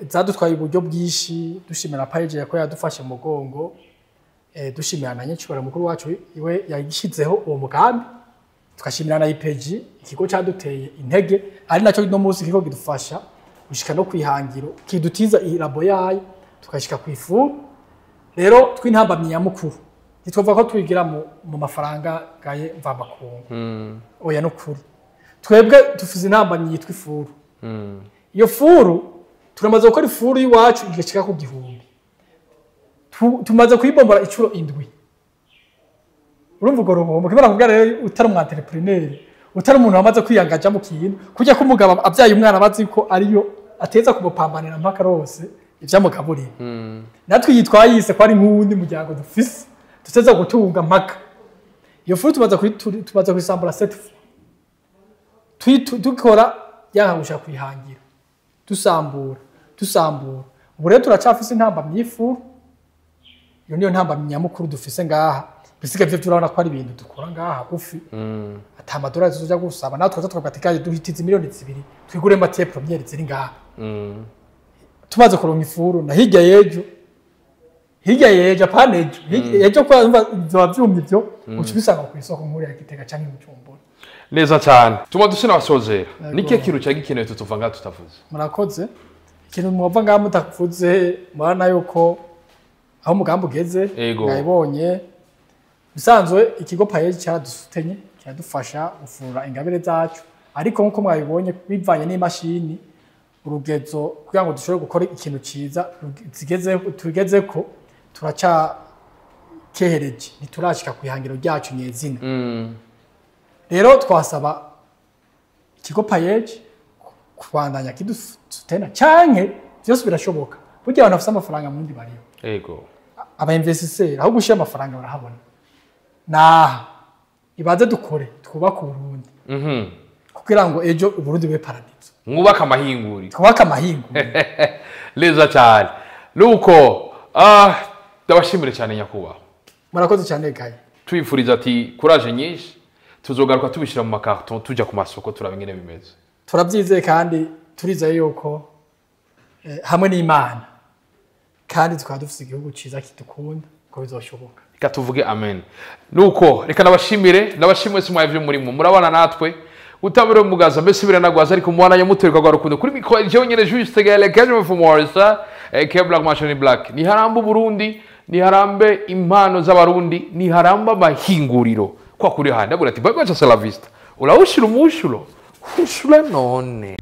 zadutwaye uburyo bwinshi. Dushimira page yako yadufashe mu mugongo, dushimira na nyicubara mukuru wacu iwe yashyizeho uwo mugambi, tukashimira na IPG ikigo cyaduteye intege, ari nacyo no munsi ikigo kidufasha gushika no kwihangiro, kidutiza irabo yayo tukashika kwifu. Rero tw'intambamyi nyamukuru ntitwavuga ko twigira mu mafaranga gaye mvamakungu. Oya, nukuri twebwe dufise intambamyi yitwa ifuru. Iyo furu, turamaze gukora ifuru y'iwacu igashika ku 1000. Tumaze kuyibombora incuro 7. Urumva urwo ruhombo kibara kubwira. Rero utari umu entrepreneur, utari umuntu wamaze kwiyangaja mu kintu, kujya ko umugabo abyaye umwana bazi ko ariyo ateza kumupambanira mpaka rose ivyamugaburira, natwe iyi twayise ko ari nk'uwundi muryango dufise duteza gutunga mpaka. Iyo furu tumaze kuyisambura sept fois. Dukora yanka kuyihangira, dusambura, dusambura. Ubu rero turacafise intambamyi y'ifuru. Iyo niyo ntambamyi nyamukuru dufise ngaha. Bisigaye byo turabona ko ari ibintu dukora ngaha hagufi, ata amadolari tuzoja gusaba. Natwe tuza tukavuga ati: "Gaye duhitize miliyoni 2 twigure matière première ziri ngaha." Tumaze kuronka ifuru na hirya y'ejo, hirya y'ejo, apana ejo, hirya y'ejo, ko umva bizoba vyumye ivyo, uca ubisanga ku isoko nkuru ya Gitega canke i Bujumbura. Neza cyane. Tuma duse n'abasozera. Ni kihe kintu cyari gikenewe tutuva ngaha tutavuze? Murakoze. Ikintu mwova ngaha mutavuze, murabona yuko aho umugambi ugeze. Mwabibonye. Bisanzwe ikigo PAEEJ cyaradusutenye, kiradufasha gufurura ingabire zacu, ariko nk'uko mwabibonye, bivanye n'imashini, urugezo kugira ngo dushobore gukora ikintu ciza tugezeko, turacakehereje, ntiturashika ku ihangiro ryacu nyezina. Rero twasaba ikigo PAEEJ kubandanya kidusutena, canke byose birashoboka. Burya abantu bafise amafaranga mu ndi bariho, aba investisseurs aho gushira amafaranga barahabona. Naha ibaze dukore, twubake Uburundi kugira ngo ejo Uburundi bube paradizo. Mwubake amahinguriro. Twubake amahingo. Neza cyane. Nuko ndabashimire cyane, nyakubahwa. Murakoze cyane, Gaye. Tubifuriza ati courage nyinshi. Tuzogaruka tubishyira mu makarton, tujya ku masoko, turaba ingene bimeze. Turabyizeye kandi turizeye yuko hamwe n'Imana, kandi tukaba dufite igihugu cyiza kidukunda, ko bizoshoboka. Reka tuvuge amen. Nuko reka nabashimire, nabashimwe si mwavyo murimo murabana natwe utabire mugaza mbese biranagwaza, ariko mubana nyamuterwa rwa rukundo. Kuri micro jewe nyene Juste Gaël Kajme from Morisa aka Black Machine Black. Ni harambe Burundi, ni harambe impano z'Abarundi, ni harambe amahinguriro kwa kuri handi. Ndabura ati bye bye, hasta la vista. Urawushira umushulo ushura none.